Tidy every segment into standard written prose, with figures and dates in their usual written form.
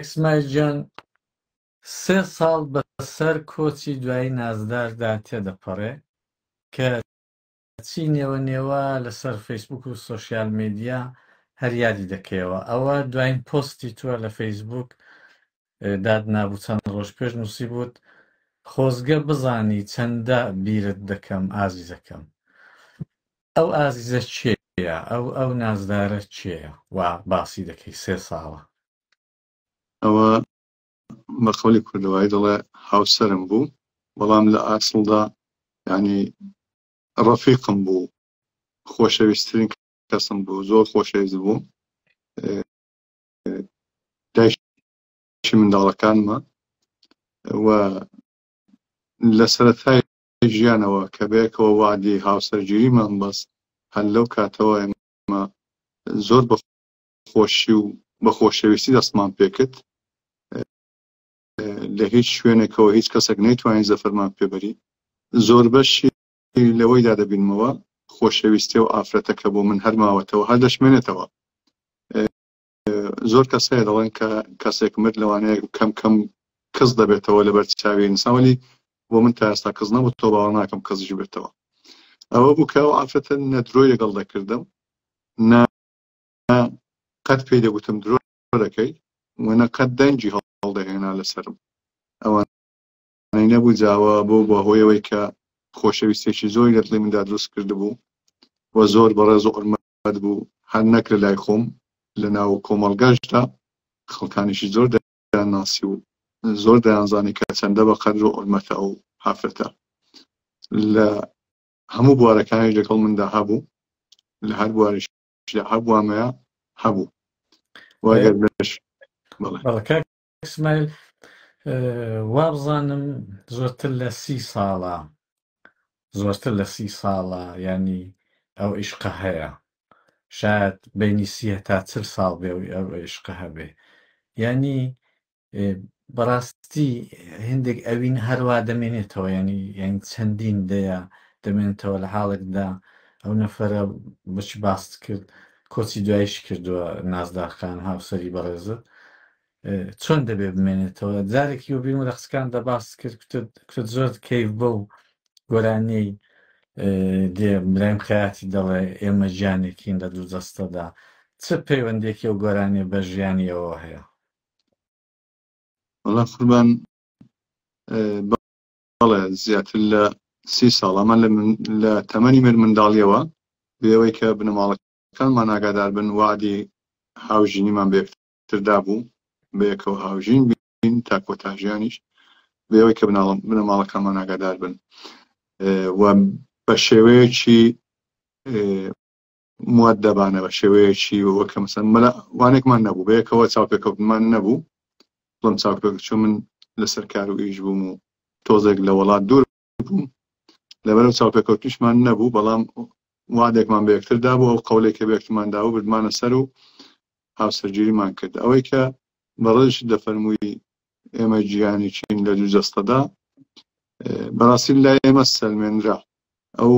سمایل گیان، سێ ساڵ بەسەر کۆچی دوایی نازداردا تێدەپەڕێ کە چی نێوە نێوە لەسەر فەیسبوک و سۆشیال میدیا هەر یادی دەکەیەوە. ئەوە دواین پۆستی تۆ لە فەیسبوک دادنابوو چەند ڕۆژ پێش نووسیبووت خۆزگە بزانی چەندە بیرت دەکەم ئازیزەکەم. ئەو ئازیزە کێیە؟ ئەو ئەو نازدارە کێیە وا باسی دەکەی سێ ساڵە؟ ئەوە بە قەولی کوردەواری دەڵێ هاوسەرم بوو، بەڵام لە ئاسڵدا یانی ڕەفیقم بوو، خۆشەویستترین کەسم بوو، زۆر خۆشەویست بوو. دایکی منداڵەکانمە و لە سەرەتای ژیانەوە کە بەیەکەوە وادی هاوسەرگیریمان بەست، هەر لەو کاتەوە ئێمە زۆر بە خۆشی و بە خۆشەویستی دەستمان پێکرد. لە هیچ شوێنێکەوە هیچ کەسێک نەیتوانی زەفەرمان پێبەری. زۆربەشی لەوەیدا دەبینمەوە خۆشەویستی و ئافرەتە کە بۆ من هەر ماوەتەوە، هەر دەشمێنێتەوە. زۆر کەس هەیە دەڵێن کە کەسێک مرد لەوانەیە کەم کەم کز دەبێتەوە لەبەر چاوی ئینسان، وەلی بۆ من تا ئێستا کز نەبووتەوە، باوەڕ ناکەم کزیش بێتەوە. ئەوە بوو کە ئەو ئافرەتە نە درۆی لەگەڵ دەکردم، نە قەت پێی دەگوتم درۆ دەکەی و نە قەت دەنگی هەڵدەهێنا لەسەرم. ئەوانەی نەبوو جاوە بۆ بە هۆیەوەی کە خۆشەویستێکی زۆری لە دڵی مندا دروست کردبوو و زۆر بەڕێز و حورمەت بوو، هەر نەک لە لای خۆم، لە ناو کۆمەڵگەشدا خەڵکانیشی زۆر دەیانناسی و زۆر دەیانزانی کە چەندە بە قەدر و حورمەتە ئەو ئافرەتە. لە هەموو بوارەکانیش لەگەڵ مندا هەبوو، لە هەر بوارێکیشدا هەبووامەیە هەبوو. و ئەگەر بەش بەڵێ. بەڵێ کاک ئیسماعیل، وابزانم زۆرتر لە 30 ساڵە، زۆرتر لە 30 ساڵە، یعنی ئەو عیشقە هەیە، شاید بینی 30 تا 40 ساڵ بێ ئەو عیشقە هەبێ. یعنی بەڕاستی هندێک ئەوین هەروا دەمێنێتەوە، ینی یعنی چەندین دەیە دەمێنێتەوە لە حاڵێکدا ئەو نەفەرە بەچی باست کرد کۆچی دوایش کردووە، نازدار خان هاوسەری بەڕێزت، چۆن دەبێ بمێنێتەوە؟ جارێکی و بیرم لە قسەکاندا باست کرد، کوتت زۆر کەیف بەو گۆرانیەی دێ برایم خەیاتی دەڵێ ئێمە ژیانێکین لە دوو جەستەدا. چ پەیوەندێکی ئەو گۆرانیە بە ژیانی ئەوە هەیە؟ وەڵا قوربان، بەڵێ زیاتر لە 30 ساڵ، ئەمە لە تەمەنی من منداڵیەوە بێەوەی کە بنەماڵەکانمان ئاگادار بن وادی هاوژینیمان بە یەکتر دابوو، بەیەکەوە هاوژین بین تا کۆتا ژیانیش، بێەوەی کە بنەماڵەکانمان ئاگادار بن و بە شێوەیەکی مؤدەبانە، بە شێوەیەکی وەکە مەسەن مەلا وانێکمان نەبوو، بەیەکەوە چاوپێکەوتنمان نەبوو. بڵم چاوپێکەوت چون من لەسەر کار و ئیش بووم و تۆزێک لە وڵات دوور بووم، لەبەرەوە چاوپێکەوتنیشمان نەبوو، بەڵام وادێکمان بە یەکتر دابوو، ئەو قەولێک کە بە یەکترمان دابوو بردمانە سەر و هاوسەرگیریمان کرد. ئەوەی کە بەڕێزیشت دەفەرمووی ئێمە گیانێکین لە دوو جەستەدا، بەڕاستی لای ئێمە سەلمێنرا. ئەو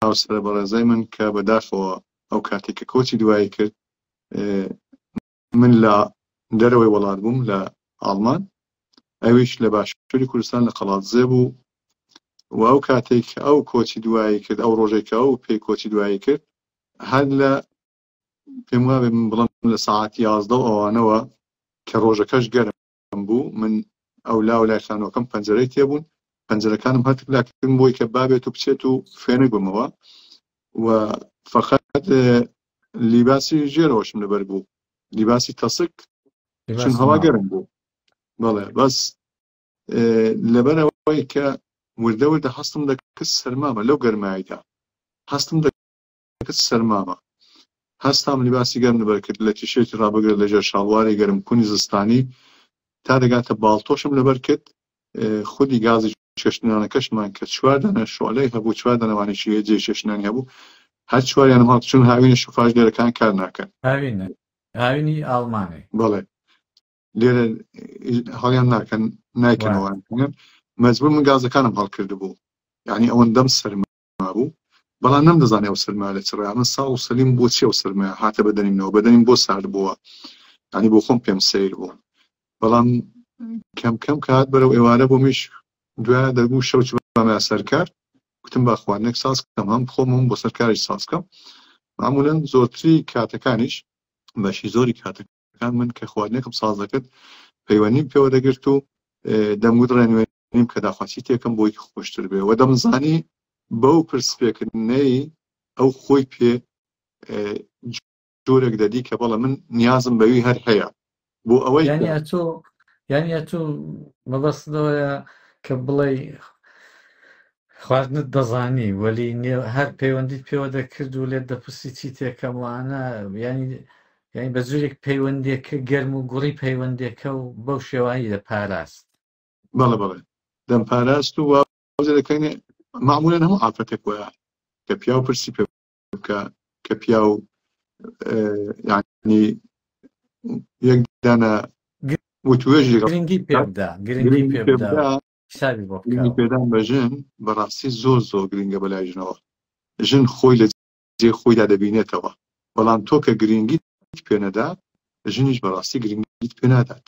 هاوسەرە بەڕێزای من کە بەداخەوە ئەو کاتێک کە کۆچی دوایی کرد من لە دەرەوەی وڵات بووم لە ئاڵمان، ئەویش لە باشووری کوردستان لە قەڵادزێ بوو و ئەو کاتێک کە ئەو کۆچی دوایی کرد، ئەو ڕۆژێک کە ئەو پێی کۆچی دوایی کرد، هەر لە پێم وابێ من بڵێم لە سەعات 11 و ئەوانەوە کە ڕۆژەکەش گەرم بوو، من ئەو لا و لای خانووەکەم پەنجەرەی تێبوون، پەنجەرەکانم هەرتک لاکردن بۆی کە بابێت و بچێت و فێنک بمەوە و فقط لیباسی ژێرەوەشم لەبەر بوو، لیباسی تەسک، چون هەوا گەرم بوو. بەڵێ بەس لەبەرەوەی کە وردە وردە هەستم دەکرد سەرمامە، لەو گەرماییدا هەستم دەکرد سەرمامە، هەستام لیباسی گەرم لەبەر کرد، لە تیشێرتی ڕابگرە لەژێر شاڵواری گەرم کونی زستانی تا دەگاتە باڵتۆشم لەبەر کرد. خودی گازی چێشتنانەکەشمان کە چوار دانە شۆلەی هەبوو، چوار دانەوانێکی جێ چێشتنانی هەبوو، هەر چواریانم هەڵ، چون هاوینە شوفاش لێرەکان کار ناکەن. هاوینە، هاوینی ئاڵمانی. بەڵێ لێرە هەڵیان ناکەن، نایکەنەوە، مەجبور من گازەکانم هەڵکردبوو، یعنی ئەوەندەم سەرما بوو، بەڵام نەمدەزانی ئەو سەرمایە لە چ ڕێیە. من ساڵ و سەلیم بۆچی ئەو سەرمایە هاتە بەدەنی منەوە، بەدەنیم بۆ سارد بووە، یعنی بۆ خۆم پێم سەیر بوو. بەڵام کەم کەم کات بەرەو ئێوارە بۆ میش دوای دەبوو شەو چبامە سەرکار گوتم با خواردنێک ساز کەم هەم خۆم هەم بۆ سەرکاریش ساز کەم معمولەن زۆرتری کاتەکانیش بەشی زۆری کاتەکان من کە خواردنێکم ساز دەکرد پەیوەندیم پێوە دەگرت و دەمگوت ڕێنوێنیم کە داخوازی تێکەم بۆی خۆشتر بێ و دەمزانی بەو پرس پێکردنەی ئەو خۆی پێ جۆرێک دەدی کە بەڵێ من نیازم بەوی هەر هەیە بۆ ئەوەی یعنی ئەتۆ یعنی ئەتۆ مەبەستەوەیە کە بڵێ خواردنت دەزانی وەلی هەر پەیوەندیت پێوە دەکرد و لێت دەپرسی چی تێکەم وانە ینی یعنی بە جورێک پەیوەندێکە گەرم و گوڕی پەیوەندێکە و بەو شێوایی دەپاراست. بەڵێ بەڵێ دەمپاراست و وا دەکەین معمولەن هەموو ئافرەتێک وایە کە پیاو پرسی پێ بکە کە پیاو یعنی یەک دانە وتوێژ گرنگی پێ بدا گرنگی پێ بدا حسابی بۆ گرنگی پێدان بە ژن بەڕاستی زۆر زۆر گرنگە بەلای ژنەوە ژن خۆی لە جێ خۆیدا دەبینێتەوە بەڵام تۆ کە گرنگیت پێ نەدا ژنیش بەڕاستی گرنگیت پێ نادات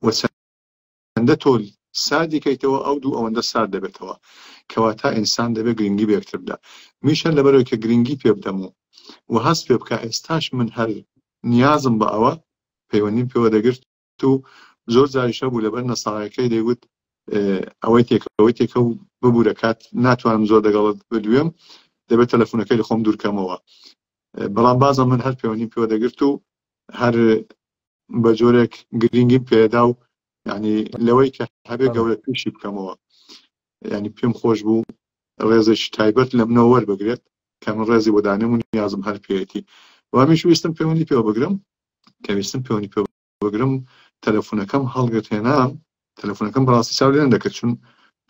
و چەندە تۆ ساردی کەیتەوە ئەو دوو ئەوەندە سارد دەبێتەوە کەواتە ئینسان دەبێت گرنگی بە یەکتر بدا منیش هەر لەبەرەوەی کە گرنگی پێ بدەم و و هەست پێ بکا ئێستاش من هەر نیازم بە ئەوە پەیوەندیم پێوە دەگرت و زۆر جاریش هەبوو لەبەر نەساغەکەی دەیگوت ئەوەی تێکە ئەوەی تێکە و ببوورە کات ناتوانم زۆر دەگەڵت بدوێم دەبێت تەلەفۆنەکەی لە خۆم دوورکەمەوە بەڵام بازە من هەر پەیوەندیم پێوە دەگرت و هەر بە جۆرێک گرنگیم پێدا و یعنی لەوەی کە هەبێ گەورە پیشی بکەمەوە ینی پێم خۆش بوو ڕێزێکی تایبەت لە منەوە وەربگرێت کە من ڕێزی بۆ دانێم و نیازم هەر پێیەتی وامیش ویستم پەیوەندی پێوە بگرم کە ویستم پەیوەندی پێ بگرم تەلەفۆنەکەم هەڵگرت هێنام تەلەفۆنەکەم بەڕاستی چاو لێ نەدەکرد چون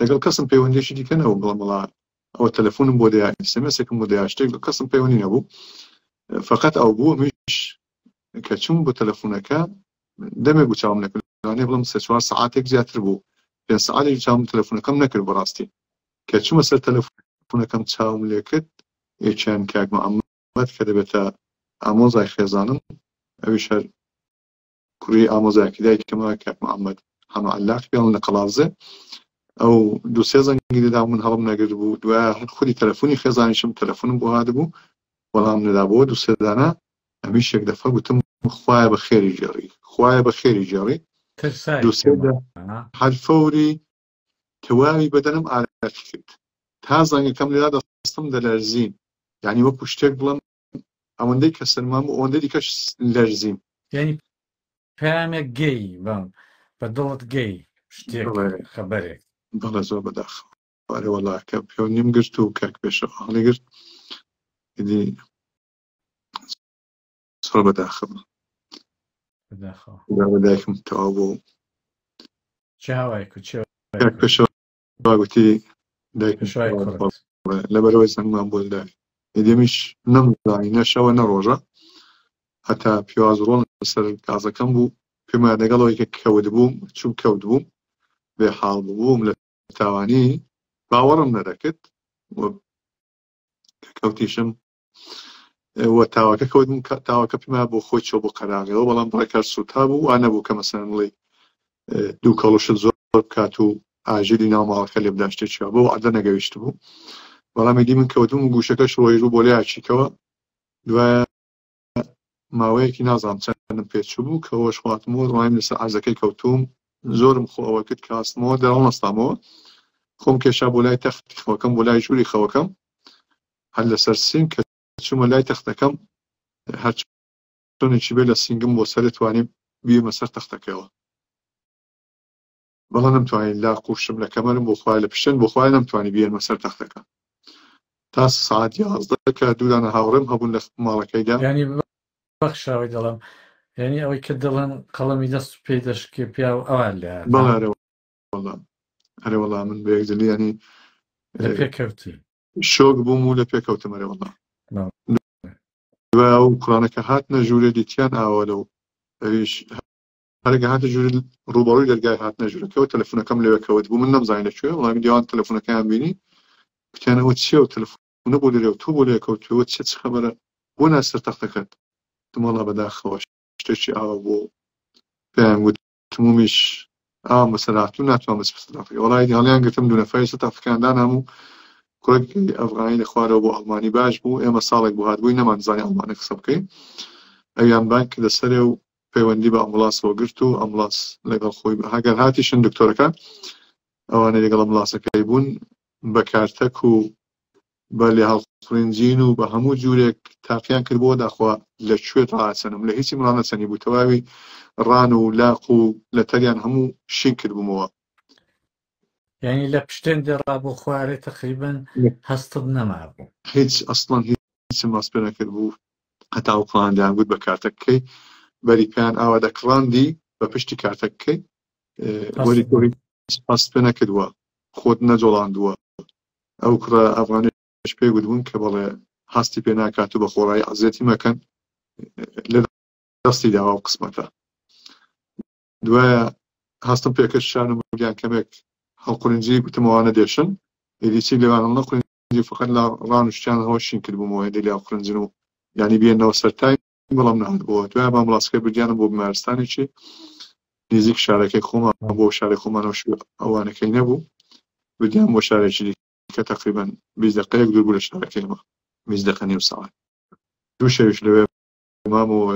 لەگەڵ کەسم پەیوەندیشی دیکە نەبوو بڵێم وڵا ئەوە تەلەفۆنم بۆ دەیا ئێسێمێسێکم بۆ دەیا شتێک لە کەسم پەیوەندی نەبوو فقط ئەو بوو منیش کە چوم بۆ تەلەفۆنەکە دەمێک بوو چاوم نەکرد لەوانەیە بڵێم سێ چوار سەعاتێک زیاتر بوو پێنج سەعاتێک چاوم تەلەفۆنەکەم نەکرد بەڕاستی کە چوومە سەر تەلەفۆنەکەم چاوم لێکرد یەکیان کاک محەممەد کە دەبێتە ئامۆزای خێزانم ئەویش هەر کوڕی ئامۆزایەکی دایکمە کاک محەممەد حەمە عەلاق پێڵن لە قەڵاوزێ ئەو دوو سێ زەنگی دەدا من هەڵم نەگرت بوو دوای هەر خودی تەلەفۆنی خێزانیشم تەلەفۆنم بۆ هاتبوو وەڵام نەدابەوە دوو سێ دانە ئەمیش یەک دەفە گوتم خوایە بە خێری گێڕی خوایە بە خێری گێڕی ترسای دوو سێ دە هەر فەوری تەواوی بەدەنم ئارەقی کرد تا زەنگەکەم لێدا دەستم دەلەرزین یعنی وەکو شتێک بڵێم ئەوەندەی کە سەرمام بوو ئەوەندەی دیکەش لەرزیم. یانی پەیامێک گەی بەم بە دڵت گەی شتێک خەبەرێک. بەڵێ زۆر بەداخەوە ئەرێ وەڵا کە پەیوەندیم گرت و کاک پێشەوا هەڵیگرت ئیدی زۆر بەداخەوە. بەداخەوە. بە دایکم تەواو بوو. چ هاوای کو چێ کاک پێشەوا گوتی دایکم پێشەوای کوڕت. لەبەرەوەی زەنگمان بۆ لای ئیدی نەمزانی نە شەوە نە ڕۆژە هەتا پیواز ڕۆن لەسەر گازەکەم بوو پێم وایە لەگەڵ ئەوەی کە کەوت بووم چوم کەوت بووم بێ حاڵ بووم لە تاوانی باوەڕم نەدەکرد و کە کەوتیشم و تاوەکە کەوت بووم تاوەکە پێم وایە بۆ خۆی چۆ بۆ قەراغەوە بەڵام بڕێک هەر سووتا بوو وا نەبوو کە مەسەلەن بڵێی دوو کەڵوشت زۆر بکات و ئاژیری ناو ماڵەکە لێ بدا شتێکی وا بەو عەردە نەگەیشتبوو بەڵام ئیدی من کەوتبووم و گوشەکەش ڕۆیشبوو بۆ لایەکیکەوە دوایە ماوەیەکی نازانم چەندم پێ چوو کە هۆش خواردمەوە ڕۆیم لەسەر عەرزەکەی کەوتووم زۆرم خۆ ئەوە کرد کە هەستمەوە دەرهەڵنەستامەوە خۆم کێشا بۆ لای تەختی خەوەکەم بۆ لای ژووری خەوەکەم هەر لەسەر سینگ کە چوومە لای تەختەکەم هەر چۆنێکی بێ لە سینگم بۆ سەرێ توانیم بیێمە سەر تەختەکەوە بەڵام نەمتوانی لا قوشم لە کەمەرم بۆ خوای لە پشتێن بۆ خوای نەمتوانی بیێنمە سەر تەختەکە تا سەعات 11 کە دوودانە هاوڕێم هەبوون لە ماڵەکەیدا. یانی بەخشاوەی دەڵێم یانی ئەوەی کە دەڵێن قەڵەمی دەست و پێی دەشکێ پیاو ئەوان لێ هات بەڵێ ئەرێ وەڵا ئەرێ وەڵا من بە یەکجلی یانی لە پێ کەوتی. شۆک بووم و لە پێ کەوتم ئەرێ وەڵا. دوای ئەو کوڕانە کە هاتنە ژوورێ دیتیان ئاوا لەو ئەویش هەرگە هاتە ژوور ڕووبەڕووی دەرگای هاتنە ژوورەکەەوە تەلەفۆنەکەم لەوێ کەوت بوو من نەمزانی لە کوێ وەڵامی دیوان تەلەفۆنەکەیان بینی گوتیان ئەوە چییە و تەلەفۆنە بۆ لێرە و تۆ بۆ لێ کەوتووە چیە چ خەبەرە بۆ نا سەر تەختەکەت وتم وەڵا بەداخەوە شتێکی ئاوا بوو پێیان گوت. تمومیش ئاوام بەسەر هاتوو ناتوانم بچمە سەر تەختەکە وەڵا ئیدی هەڵیان گرتم دوو نەفەری سەر تەختەکەیان دانام و کوڕێکی ئەفغانی لە خوارەوە بۆ ئەڵمانی باش بوو ئێمە ساڵێک بوو هاتبووین نەمانزانی ئەڵمانی قسە بکەین ئەویان بانگ کردە سەرێ و پەیوەندی بە ئەمبوڵاسەوە گرت و ئەمبوڵاس لەگەڵ خۆی هەگەر هاتیشن دکتۆرەکان ئەوانەی لەگەڵ ئەمبوڵاسەکەی بوون بە کارتەک و بە لێهەڵخڕینجین و بە هەموو جوورێک تاقیان کردبووە داخوا لە کوێ ڕائەچەنم لە هیچیم ڕانەچەنی بوو تەواوی ڕان و لاق و لەتەریان هەموو شین کردبوومەوە. یانی لە پشتێن دێ ڕا بۆ خوارێ تەقریبەن هەستت نەمابوو. هیچ ئەسڵەن هیچم هەست پێ نەکردبوو هەتا ئەو قڵان دەیان گوت بە کارتەکەی بەری پێیان ئاوا دەکڕاندی بە پشتی کارتەکەی وەری تۆ هیچ هەست پێ نەکردووە خۆت نەجۆڵاندووە ئەو کوڕە ئەفغانیش پێی گوتبوون کە بەڵێ هەستی پێ ناکات و بە خۆڕایی عەزێتی مەکەن لە دەستی داوە و قسمەتە دوایە هەستم پێکرد شان و ملیان کەمێک هەڵقورنجی گوتم ئەوانە دێشن ئیدی چی لێوان هەڵنەقورنجی فقط لە ڕان و شتیان هەوە شین کردبوومەوە هێندەی لێ هەڵقورنجن و یانی بێنەوە سەرتای بەڵام نەهات بۆ دوای بە ئەمبولانسەکەی بردیانم بۆ بیمارستانێکی نزیک شارەکەی خۆمان بۆ شاری خۆمانەوە ئەوانەکەی نەبوو بردیان بۆ شارێکی دیکە تقریبا 20 دقەیەک دوور بوو لە شارەکەی ئێمە 20 دقە نیو ساعت دوو شەویش لەوێ مامەوە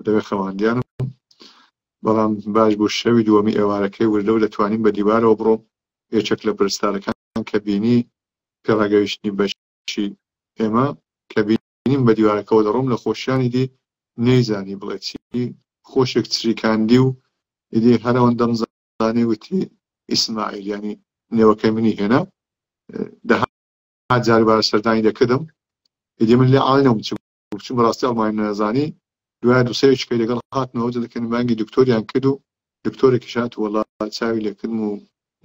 لەوێ خەواندیانم بەڵام باش بوو شەوی دووەمی ئێوارەکەی وردە و دەتوانین بە دیوارەوە بڕۆم یەکێک لە پرستارەکان کە بینی پێڕاگەیشتنی بەشی ئێمە کە بینیم بە دیوارەکەوە دەڕۆم لە خۆشیانی دی نەیزانی بڵێ چی خۆشێک چریکاندی و ئیدی هەر ئەوەندەم زانی وتی ئیسماعیل یانی نێوەکەی منی هێنا دەها جاروبارە سەردانی دەکردم ئیدی من لێ عاڵی نەبووم چ بچم بەڕاستی ئەڵمانی نازانی دوای دوو سێ چکەی لەگەڵ هاتنەوە دەکەن بانگی دکتۆریان کرد و دکتۆرێکیش هات وەڵا چاوی لێکردم و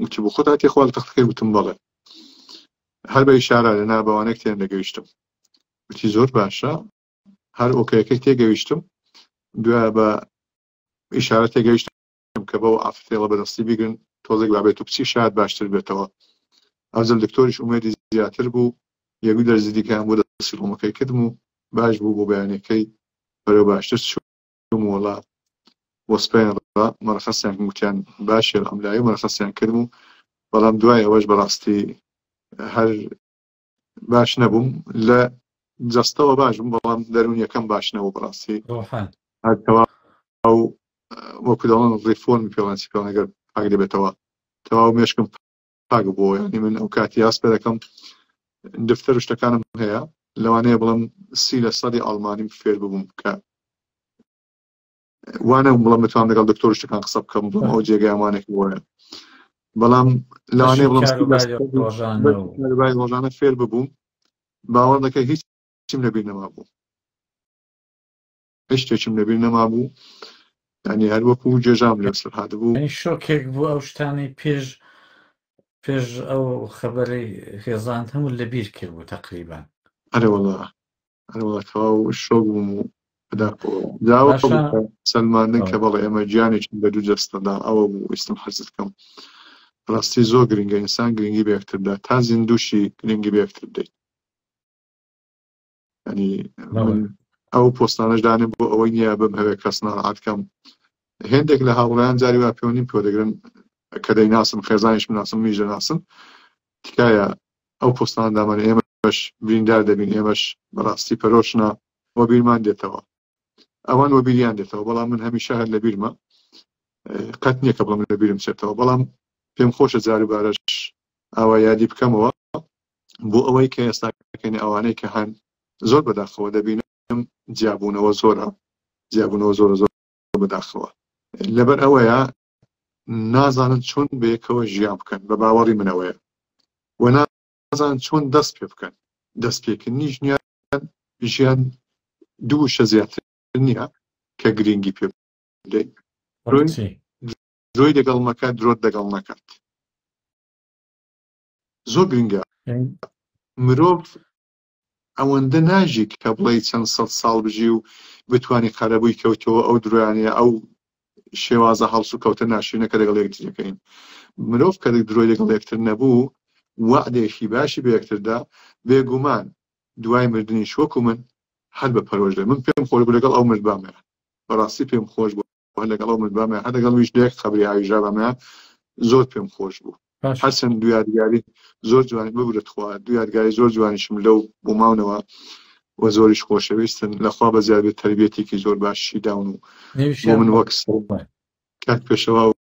وتی بۆ خۆت هاتی خوا لە تەختەکەی وتم بەڵێ هەر بە ئیشارە لە نا بەوانێک تێن دەگەیشتم وتی زۆر باشە هەر ئۆکەیەکەی تێگەیشتم دوای بە ئیشارە تێگەیشتم کە بەو ئافرەتێڵە بەدەستی بیگرن تۆزێک با بێت و بچی شایەد باشتر بێتەوە ئەوجەم دکتۆریش ئومێدی زیاتر بوو یەک دوو دەرزی دیکەیان بۆ دەستی ڕۆمەکەی کردم و باش بوو بۆ بەیانەکەی بەرەو باشتر چووم وەڵا بۆ سپەین ڕا مەرەخەسیان کردم وتیان باشە ئەم لایە مەرەخەسیان کردم و بەڵام دوای ئەوەش بەڕاستی هەر باش نەبووم لە جەستەوە باش بووم بەڵام دەروونیەکەم باش نەبوو بەڕاستی ڕۆحان هەر تەواو وەکو دەڵێن ڕیفۆرمی پێڵێن چی پێڵێن ئەگەر پاک دەبێتەوە تەواو مێشکم پاک بووە یعنی من ئەو کاتی هەست پێ دەکەم دفتەر و شتەکانم هەیە لەوانەیە بڵێم 30% ئەڵمانیم فێر ببووم کە وانە بڵم بتوانم لەگەڵ دکتۆر شتەکان قسە بکەم بڵم ئەو جێگای وانێک وایە بەڵام لەوانەیە بڵم کاروباری ڕۆژانە فێر ببووم باوەڕ دەکەی هیچیم لەبیر نەمابوو هیچ شتێکیم لەبیر نەمابوو ینی هەر وەکو جێژام لەسەر هاتبوو یعنی شۆکێک بوو ئەو شتانەی پێش پێش ئەو خەبەرەی خێزان هەموو لەبیر کرد بوو تقریبان ئەرێ وەڵا ئەرێ وەڵا تەواو شۆک بووم و بەداخەوە جا ئەوە باشە بوو کە سەلماندن کە بەڵێ. بەڵێ ئێمە گیانێکین بە دوو جەستەدا ئەوە بوو ویستم حەزت بکەم ڕاستی زۆر گرنگە ئینسان گرنگی بە یەکتر بدات تا زیندووشی گرنگی بە یەکتر بدەیت ینی بەڵێ من ئەو پۆستانەش دانێم بۆ ئەوەی نییە بمهەوێ کەس ناڕەحەت کەم هێندێک لە هاوڕێیان جاری وا پەیوەندیم پێوە دەگرن کە دەیناسم خێزانیش بناسم منیش دەناسم تکایە ئەو پۆستانە دامانێ ئێمەش بریندار دەبین ئێمەش بەڕاستی پەرۆشنە وەبیرمان دێتەوە ئەوان وەبیریان دێتەوە بەڵام من هەمیشە هەر لەبیرمە قەت نییە کە بڵم لەبیرم چێتەوە بەڵام پێم خۆشە جاروبارەش ئاوا یادی بکەمەوە بۆ ئەوەی کە ئێستاکەنی ئەوانەی کە هەن زۆر بەداخەوە دەبینم جیابوونەوە زۆرە جیابوونەوە زۆرە زۆر بەداخەوە لەبەر ئەوەیە نازانن چۆن بەیەکەوە ژیان بکەن بە باوەڕی منەوەیە و نازانن چۆن دەست پێ بکەن دەست پێکردنیش نییە ژیان دوو وشە زیاتر نییە کە گرنگی پێ بدەیت درۆی چی؟ درۆی لەگەڵ مەکە درۆت لەگەڵ نەکات زۆر گرنگە یعنی مرۆڤ ئەوەندە ناژی کە بڵێی چەند سەد ساڵ بژی و بتوانی قەرەبووی کەوتەوە ئەو درۆیانە ئەو شێوازە هەڵسوکەوتە ناشرینە کە لەگەڵ یەکتری دەکەین. مرۆڤ کە درۆی لەگەڵ یەکتر نەبوو، وەعدێکی باشی بە یەکتر دا، بێگومان دوای مردنیش وەکو من هەر بە پەرۆش دەبێت. من پێم خۆش بوو لەگەڵ ئەو مردبامەیە. بەڕاستی پێم خۆش بوو. هەر لەگەڵ ئەو مردبامە هەر لەگەڵ ویش لە یەک قەبری هاویژرابامە زۆر پێم خۆش بوو. باش. هەرچەند دوو یادگاری زۆر جوانی ببورە تخوا دوو یادگاری زۆر جوانیشم لەو بۆ ماونەوە و زۆریش خۆشەویستن لەخوا بەزیاد بێت تەربیەتێکی زۆر باشی داون و بۆ نێویشیان من وەک بڵێ. کاک پێشەوا و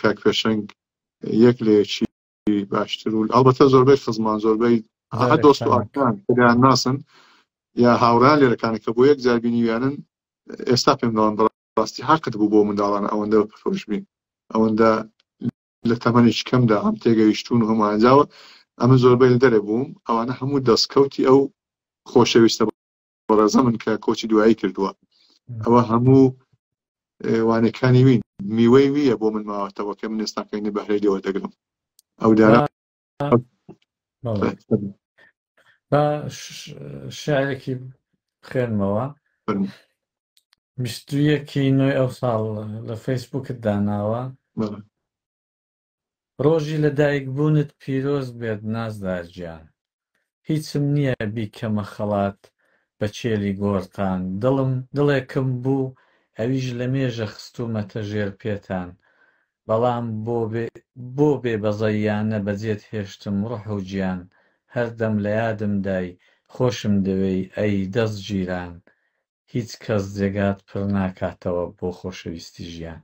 کاک پێشەنگ یەک لە یەکی باشتر و ئەڵبەتە زۆربەی خزمان زۆربەی هەر دۆست و جارێکتان ئاشنان کە دەیان ناسن یا هاوڕێیان لێرەکانە کە بۆ یەک جار بینیویانن ئێستا پێم دەڵێن بەڕاستی حەقت بوو بۆ منداڵانە ئەوەندە پەرۆش بین ئەوەندە لە تەمەنێکی کەمدا هەم تێگەیشتوون و هەمووان جاوە ئەمە زۆربەی لە دەرێ بووم ئەوانە هەموو دەستکەوتی ئەو خۆشەویستە بەڕێزە من کە کۆچی دوایی کردووە ئەوە هەموو وانەکانی وین میوەی ویە بۆ من ماوەتەوە کە من ئێستاکەینی بەهرەی لێوە دەگرم ئەو دارە با شعرێکی بخوێنمەوە. 21 ی نۆی ئەو ساڵ لە فەیسبووکت داناوە. ڕۆژی لە دایک بوونت پیرۆز بێت نازدار گیان. هیچم نییە بیکەمە خەڵات بە کێلی گۆڕتان دڵم دڵێکم بوو ئەویش لە مێژە خستوومەتە ژێر پێتان بەڵام بۆ بێ بۆ بێ بەزەییانە بەجێت هێشتم ڕۆح و گیان هەردەم لە یادم دای خۆشم دەوێی ئەی دەست گیران هیچ کەس جێگات پڕ ناکاتەوە بۆ خۆشەویستی ژیان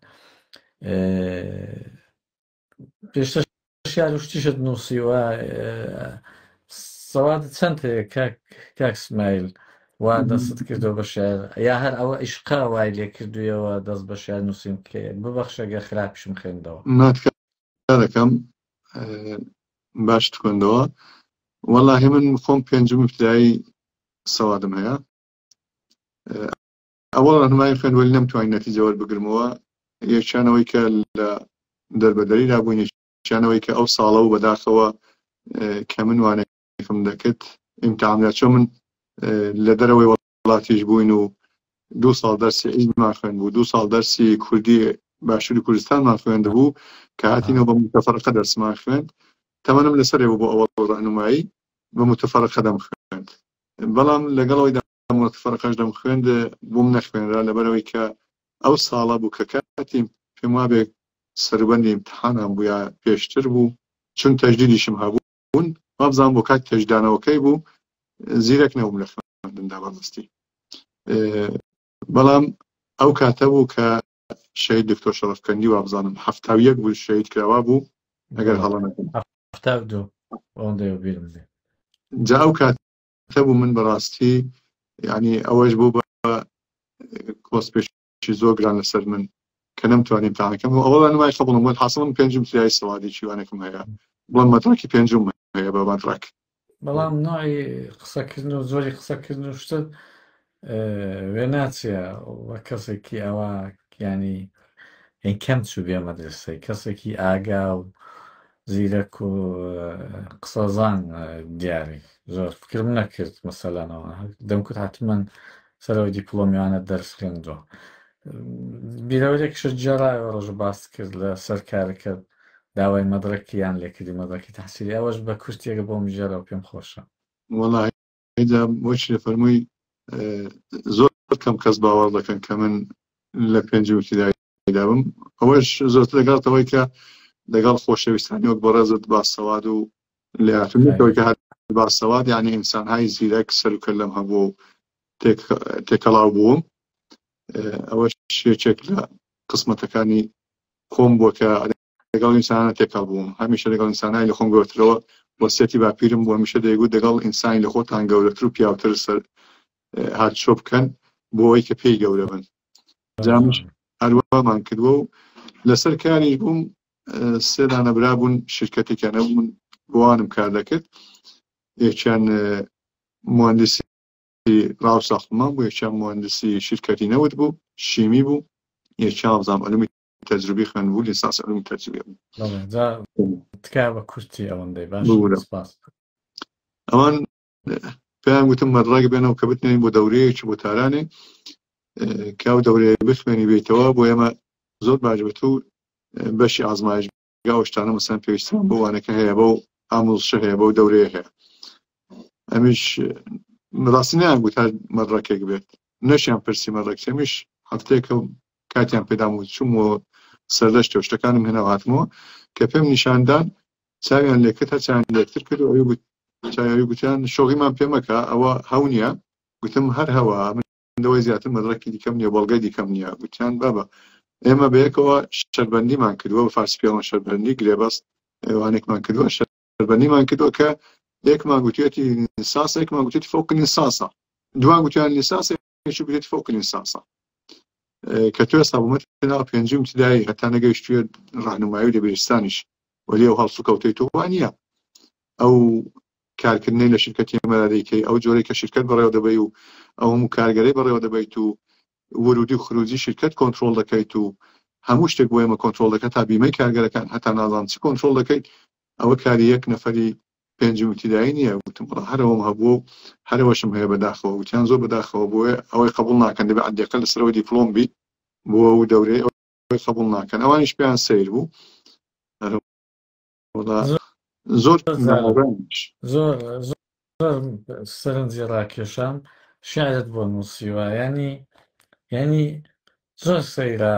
پێشتر شیعر و شتیشت نووسیوە سەوادت چەند هەیە کاک کاک سمایل وا دەستت کردەوە بە شعر یا هەر ئەوە عیشقە وای لێ کردوویەوە دەست بە شعر نووسین بکەیت ببەخشە گەر خراپیشم خوێندەوە. ناتکا دەکەم باشت خوێندەوە وەڵاهی من خۆم پێنجم ابتدایی سەوادم هەیە ئەوەڵ ڕەهنمایی خوێند وەلی نەمتوانی نەتیجە وەربگرمەوە یەکیان ئەوەی کە لە دەربەدەریدا بووین یەکیان ئەوەی کە ئەو ساڵە و بەداخەوە کە من وانەیەکم دەکرد ئیمتحان چۆن من لە دەرەوەی وڵاتیش بووین و دوو ساڵ دەرسی عیلمان خوێند بوو دوو ساڵ دەرسی کوردی باشووری کوردستانمان خوێند بوو کە هاتینەوە بە متفەرقە دەرسمان خوێند تەمەنم لەسەرێ بوو بۆ ئەوەڵ ڕەهنمایی بە متفەرقە دەمخوێند بەڵام لەگەڵ ئەوەی متفەرقەش دەمخوێند بۆم نەخوێنرا لەبەرئەوەی کە ئەو ساڵە بوو کە کاتی پێم وابێ سەروبەندی ئیمتحانان بوو یا پێشتر بوو چون تەجدیدیشم هەبوون وابزانم بۆ کاتی تەجدانەوەکەی بوو زیرەک نەبووم لە خوێندندا بەڕاستی بەڵام ئەو کاتە بوو کە شەهید دکتۆر شەڕەفکەندی وابزانم 71 بوو شەهید کراوا بوو ئەگەر هەڵە نەکەم 72 ئەوەندەی بیرم بێ جا ئەو کات هەبوو من بەڕاستی یعنی ئەوەش بوو بە کۆسپێکی زۆر گران لەسەر من کە نەمتوانی امتحانەکەم و ئەوە نمای قبوڵم وەل حاصلم پێنجم تریای سەوادی چیوانێکم هەیە بڵم مەدرەکی پێنجم هەیە بە مەدرەک. بەڵام نوعی قسەکردن و زۆری قسەکردن و شتت وێناچێ وە کەسێکی ئەوە یانی یان کەم چوو بێ مەدرسەی کەسێکی ئاگا و زیرەک و قسەزان دیاری زۆر فکرم نەکرد مەسەلەنەوە دەمکوت حتمما سەرەوەی دیپلۆمیانە دەرس خوێندووە بیرەوەرێکشت گێڕایەوە ڕۆژە باست کرد لە سەر کارەکەت داوای مەدرەکیان لێکردی مەدرەکی تەحسیلی ئەوەش بە کورتیەکە بۆم بگێڕەوە پێم خۆشە. وەڵاهی جا وەکی دەفەرمووی زۆر کەم کەس باوەڕ دەکەن کە من لە پێنجی ئیبتیداییدا بم ئەوەش زۆرتر لەگەڵتەوەی کە لەگەڵ خۆشەویستانی وەک بەڕێزت باسەواد و لێهاتوو نەکەوەی کە هەر باسەواد یعنی ئینسانهای زیرەک سەروکەلەم هەبوو و تێکەڵاو بووم ئەوەش یەکێک لە قسمەتەکانی خۆم بووە کە لەگەڵ ئینسانە تێکەڵ بووم هەمیشە لەگەڵ ئینسانای لە خۆم گەورەترەوە وەسیەتی باپیرم بوو هەمیشە دەیگوت دەگەڵ ئینسانی لە خۆتان گەورەتر و پیاوتر سەر هاتچۆ بکەن بۆ ئەوەی کە پێی گەورە بن جامش هەروامان کردووە و لەسەر کاریش بووم سێ دانە برا بوون شرکەتێکیان هەبوو من بۆوانم کار دەکرد یەکیان مهندسی ڕاو ساختمان بوو یەکیان مهندسی شرکەتی نەوت بوو شیمی بوو یەکیان وابزانم علومی تەجروبی خوێندبوو لیسانس علوم تەجروبی بوو. بەڵێ جا تکایە بە کورتی ئەوەندەی باش ببورە سپاس. ئەوان پێیان گوتم مەدڕەک بێنەوە کە بتنێین بۆ دەورەیەکی بۆ تارانێ کە ئەو دەورەیە بخوێنی بێیتەوە بۆ ئێمە زۆر باش بێت و بەشی ئازمایش ئەو شتانە مەسەن پێویستمان بۆ وانەکە هەیە بەو ئاموزشە هەیە بەو دەورەیە هەیە ئەمیش ڕاستی نایان گوت هەر مەدڕەکێک بێت نەشیان پرسی مەدڕەک ئەمیش هەفتەیەکە. کاتیان پێدام و چوومەوە سەردەشتێ و شتەکانم هێنا و هاتمەوە کە پێم نیشاندان چاویان لێکرد هەر چاویان لێکتر کرد و ئەوی گوت چاوی گوتیان شۆغیمان پێ مەکە ئەوە هەو نییە گوتم هەر هەوە من لەوەی زیاتر مەدرەکی دیکەم نییە بەڵگەی دیکەم نییە گوتیان بابە ئێمە بەیەکەوە شەربەندیمان کردووە بە فارسی پێڵەن شەربەندی گرێبەست ئەوانێکمان کردووە شەربەندیمان کردووە کە یەکمان گوتیەتی لیسانسە یەکمان گوتیەتی فوق لیسانسە دوان گوتیان لیسانسە یەکی گوتیەتی فوق لیسانسە کە تۆ ئێستا بوومەت ناو پێنجی ابتدایی هەتا نەگەیشتوویە ڕاهنمایی و دەبیرستانیش وەلی ئەو هەڵسوکەوتەی تۆ وا نییە ئەو کارکردنەی لە شرکەتی ئێمەدا دەیکەی ئەو جۆرەی کە شرکەت بەڕێوە دەبەی و ئەو هەموو کارگەرەی بەڕێوە دەبەیت و ورودی و خروجی شرکەت کۆنترۆڵ دەکەیت و هەموو شتێک بۆ ئێمە کۆنترۆڵ دەکەت تا بیمەی کارگەرەکان هەتا نازانم چ کۆنترۆڵ دەکەیت ئەوە کاری یەک نەفەری پێنجی ابتدایی نییە وتم وەڵا هەر ئەوەم هەبووە و هەر ئەوەشم هەیە بەداخەوە وتیان زۆر بەداخەوە بۆیە ئەوەی قبوڵ ناکەن دەبێ عەدیقە لەسەرەوە دیپلۆم بی بۆ ئەو دەورەی ئەوەی قبوڵ ناکەن ئەوانیش پێیان سەیر بوو زۆر زۆر زۆر سەرنجی ڕاکێشام شعرت بۆ نووسیوە ینی ینی زۆر سەیرە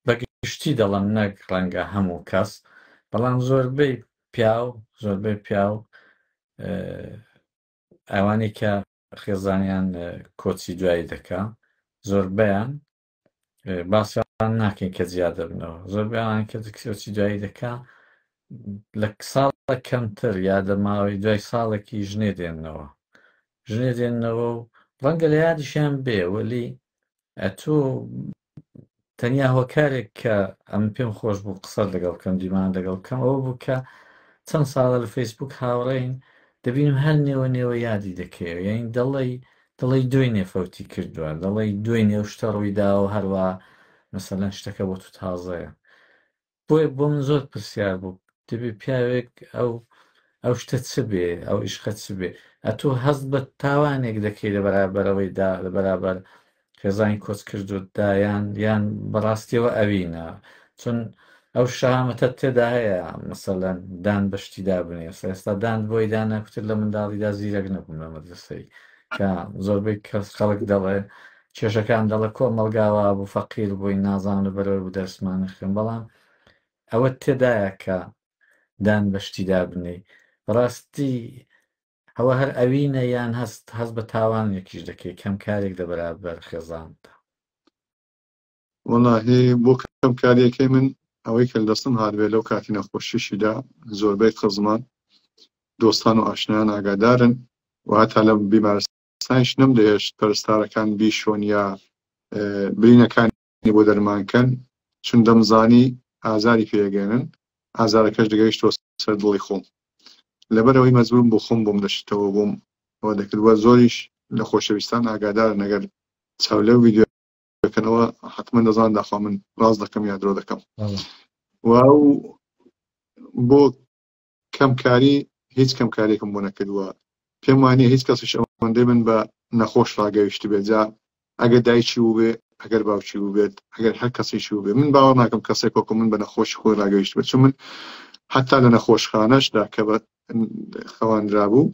بەگشتی دەڵم نەک ڕەنگە هەموو کەس بەڵام زۆربەی پیاو زۆربەی پیاو ئەوانەی کە خێزانیان کۆچی دوایی دەکا زۆربەیان باسیان ناکەین کە جیا دەبنەوە زۆربەیان کە کۆچی دوایی دەکا لە ساڵە کەمتر یا لە ماوەی دوای ساڵێکی ژنێ دێننەوە ژنێ دێننەوە و ڕەنگە لە یادیشیان بێ وەلی ئەتۆ تەنیا هۆکارێک کە ئەم پێم خۆش بوو قسەت لەگەڵ بکەم دیمان لەگەڵ بکەم ئەوە بوو کە چەند ساڵە لە فەیسبوک هاوڕێین دەبینم هەر نێوە نێوە یادی دەکەیەوە یانی دەڵێی دەڵێی دوێنێ فەوتی کردووە دەڵێی دوێنێ ئەو شتە ڕوویداوە هەروا مەسەلەن شتەکە بۆ تو تازەیە بۆیە بۆ من زۆر پرسیار بوو دەبێ پیاوێک ئەو ئەو شتە چ بێ ئەو ئیشقە چ بێ ئەتۆ هەست بە تاوانێک دەکەی لە بەرابەرەوەی دا لە بەرابەر خێزانی کۆچ کردوتدا یان یان بەڕاستیەوە ئەوینە چون ئەو شەهامەتە تێدا هەیە مەسەلەن دان بە شتی دابنێ ئێستا دان بۆی دانا کوتر لە منداڵیدا زیرەک نەبووم لە مەدرسەی کە زۆربەی کەس خەڵک دەڵێ کێشەکان دەڵێ کۆمەڵگا وابوو فەقیر بووین نازانم لەبەرئەوەی بوو دەرسمان نەخوێند بەڵام ئەوە تێدایە کە دان بە شتی دابنێی بەڕاستی ئەوە هەر ئەوینە یان هەست هەست بە تاوانێکیش دەکەی کەم کارێک لە بەرابەر خێزاندا. وەڵاهی بۆ کەم کاریەکەی من ئەوەی کە لەدەستم هاتبێ لەو کاتی نەخۆشیشیدا زۆربەی خزمان دۆستان و ئاشنایان ئاگادارن و هەتا لە بیمارستان ئێستایش نەمدەهێشت پەرستارەکان بیشۆن یا برینەکانی بۆ دەرمان کەن، چون دەمزانی ئازاری پێ ئەگەیەنن، ئازارەکەش دەگەیشتەوە سەر دڵی خۆم. لەبەر ئەوەی مەجبوورم بۆ خۆم بۆم دەشتەوە بۆم ئەوە دەکرد وە زۆریش لە خۆشەویستان ئاگادارن ئەگەر چاو لەو ڤیدیۆ دەکەنەوە حەتمەن دەزانن داخوا من ڕاست دەکەم یا درۆ دەکەم. و ئەو بۆ کەمکاری هیچ کەمکاریەکم بۆ نەکردووە پێم وانیە هیچ کەسیش ئەوەندەی من بە نەخۆش ڕاگەیشتبێت جا ئەگەر دایکی بووبێ ئەگەر باوکی بووبێت ئەگەر هەر کەسێکی بووبێ من باوەڕ ناکەم کەسێک وەکو من بە نەخۆشی خۆی ڕاگەیشتبێت چون من حتا لە نەخۆشخانەشدا کە بە خەواندرابوو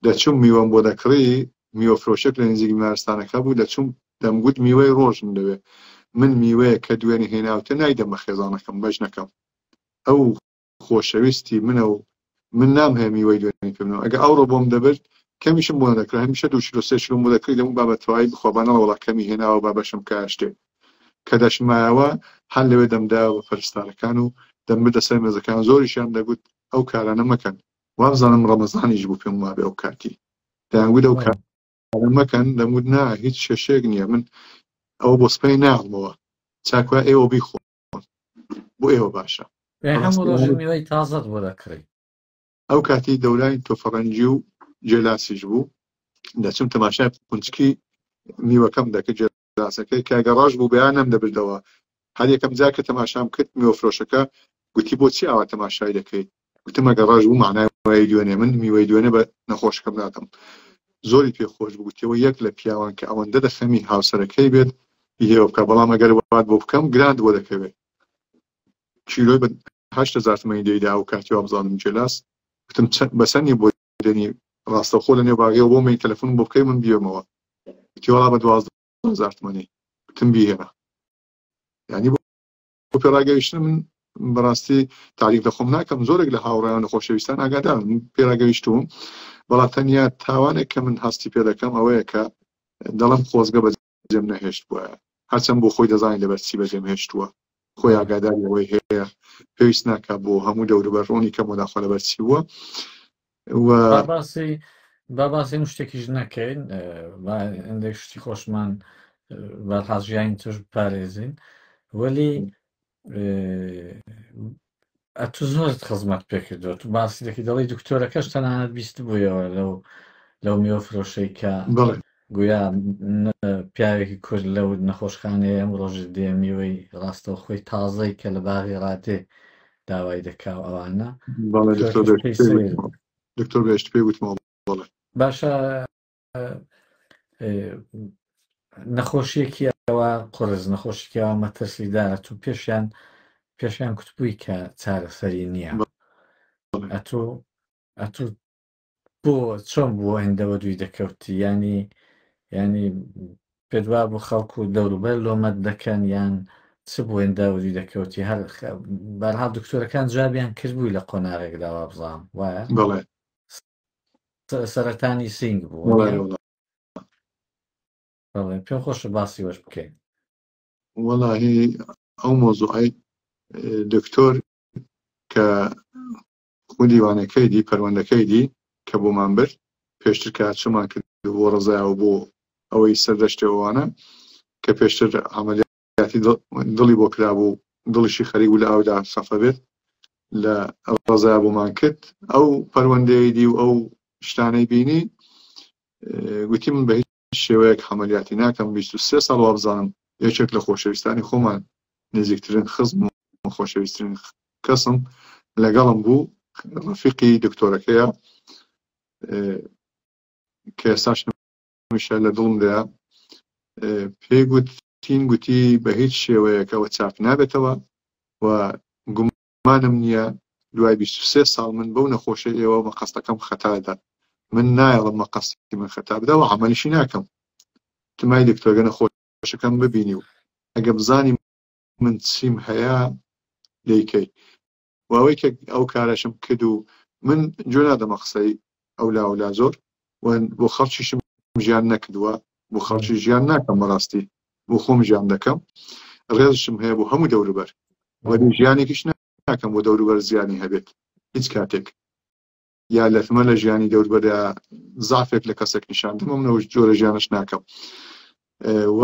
دەچوم میوەم بۆ دەکڕی میوە فرۆشێک لە نزیک بیمارستانەکە بوو دەچوم دەمگوت میوەی ڕۆژم دەوێ من میوەیە کە دوێنێ هێناوتە نایدەم بە خێزانەکەم بەژنەکەم ئەو خۆشەویستی منە و من نامهەوێ میوەی دوێنێ پێ بدەم ئەگەر ئەوڕۆ بۆم دەبرد کەمیشم بۆ نەدەکرا هەمیشە دوو کیلۆ سێ کیلۆم بۆ دەکڕی دەموو با بە تەواوی بخوا با نەڵێ وەڵا کەمی هێناوە با بەشم بکا شتێک کە دەشمایەوە هەر لەوێ دەمدایەوە بە پەرستارەکان و دەمبردە سەر مێزەکان زۆریشیان دەگوت ئەو کارانە مەکەن وابزانم ڕەمەزانیش بوو پێم وابێ ئەو کاتی دەیانگوت ئەو کارە مەکەن دەموت نا هیچ کێشەیەک نییە من ئەوە بۆ سبەی ناڵمەوە چاکوە ئێوە بیخۆن بۆ ئێوە باشە. ئێ هەموو ڕۆژێ میوەی تازەت بۆ دەکڕی. ئەو کاتی دەورانی تۆفەڕەنگی و گێلاسیش بوو دەچم تەماشای قونچکی میوەکەم دەکرد گێلاسەکەی کە گەر ڕەش بوو بەیان نەمدەبردەوە هەر یەکەم جار کە تەماشام کرد میوە فرۆشەکە گوتی بۆچی ئاوا تەماشای دەکەیت گوتم ئەگەر ڕەش بوو مەعنای وایە دوێنێ من میوەی دوێنێ بە نەخۆشەکەم نادەم زۆری پێ خۆش بوو گوتیەوە یەک لە پیاوان کە ئەوەندە دە خەمی هاوسەرەکەی بێت بیهێوە بکە بەڵام ئەگەر وات بۆ بکەم گرانت بۆ دەکەوێت کیلۆی بە 8000 تمەنی دەیدا و کاتی وابزانم جێلاس گوتم بەسەر نیە بۆ دێنی ڕاستەوخۆ لە نێو باغیەوە بۆ مەی تەلەفۆن بۆ بکەی من بیێمەوە گوتی وەڵا بە 12000 تمەنی. وتم بیهێنە. یعنی بۆ پێڕاگەیشتن من بەڕاستی تاریف لە خۆم ناکەم، زۆرێک لە هاوڕێیان و خۆشەویستان ئاگادارن من پێڕاگەیشتووم، بەڵام تەنیا تاوانێک کە من هەستی پێ دەکەم ئەوەیە کە دەڵێم خۆزگە بەجێم نەهێشت بووە. هەرچەند بۆ خۆی دەزانین لەبەر چی بەجێم هێشتووە، خۆی ئاگاداری ئەوەی هەیە، پێویست ناکە بۆ هەموو دەوروبەر ڕوونی کەم وەداخوا لەبەر چی بووە. و با باسی با باسی هەموو شتێکیش نەکەین، با هەندێک شتی خۆشمان بەرحاڵ ژیانی تۆش بپارێزین. وەلی ئەتو زۆرت خزمەت پێکردووە، تو باسی دەکەی دەڵی دکتۆرەکەش تەنانەت بیست بوویەوە لەو لەو میوە فرۆشەی کە بەڵێ گویا پیاوێکی کورد لەو نەخۆشخانەیە ئەم ڕۆژە دێ میوەی ڕاستەوخۆی تازەی کە لە باغی ڕادێ داوای دەکا و ئەوانە. بەڵێ دکتۆر دکتۆرەکەش پێی پێی سەیر وتمەوە، دکتۆر بێشت پێی وتمەوە بەڵێ. باشە نەخۆشیەکی ئەوە قورس، نەخۆشیەکی ئەوە مەترسیدارە، تو پێشیان پێشیان کوتبووی کە چارەسەری نییە، بەڵێ. ئەتوو ئەتوو بۆ چۆن بوو هێندە بە دووی دەکەوتی؟ ینی ینی پێت وا بوو خەڵک و دەوروبەر لۆمەت دەکەن یان چ بوو هێندە بە دووی دەکەوتی؟ هەر بەرحاڵ دکتۆرەکان جوابیان کردبووی لە قۆناغێکدا وابزانم وایە؟ بەڵێ. سەرەتانی سینگ بوو بەڵێ نییە؟ وەڵا. بەڵێ پێم خۆشە باسی وەش بکەین. وەڵاهی ئەو مۆزوعەی دکتۆر کە خودی وانەکەی دی، پەروەندەکەی دی کە بۆمان برد، پێشتر کە چۆمان کرد بۆ ڕەزایە و بۆ ئەوەی سەردەشتێ ئەوانە کە پێشتر عەمەلیاتی دڵی بۆ کرابوو، دڵیشی خەریک بوو لە ئاودا خەفە بێت، لە ڕەزایە بۆمان کرد. ئەو پەروەندەیەی دی و ئەو شتانەی بینی، گوتی من بە هیچ شێوەیەک عەمەلیاتی ناکەم. 23 ساڵ وابزانم یەکێک لە خۆشەویستانی خۆمان، نزیکترین خزم و خۆشەویسترین کەسم لەگەڵم بوو، ڕەفیقی دکتۆرەکەیە کە ئێستاش هەمیشە لە دڵمدایە، پێی گوتین، گوتی بە هیچ شێوەیەک ئەوە چاک نابێتەوە و گومانم نییە دوای 23 ساڵ من بەو نەخۆشەی ئێوە مەقەستەکەم خەتا دەدات. من نایەڵم مەقەستی من خەتا بدە و عەمەلیشی ناکەم. تمای دکتۆرگە نەخۆشەکەم ببینی و ئەگە بزانی من چیم هەیە دەیکەی. و ئەوەی کە ئەو کارەشم کرد و من گوێ نادەمە قسەی ئەو لا و لا زۆر و بۆ خەڵکیشم ژیان نەکردووە، بۆ خەڵکی ژیان ناکەم، بەڕاستی بۆ خۆم ژیان دەکەم. ڕێزشم هەیە بۆ هەموو دەوروبەر، وەلی ژیانێکیش ناکەم بۆ دەوروبەر زیانی هەبێت هیچ کاتێک، یا لەتمە لە ژیانی دەوروبەردا زعفێک لە کەسێک نیشان دەم، من ئەو جۆرە ژیانش ناکەم. و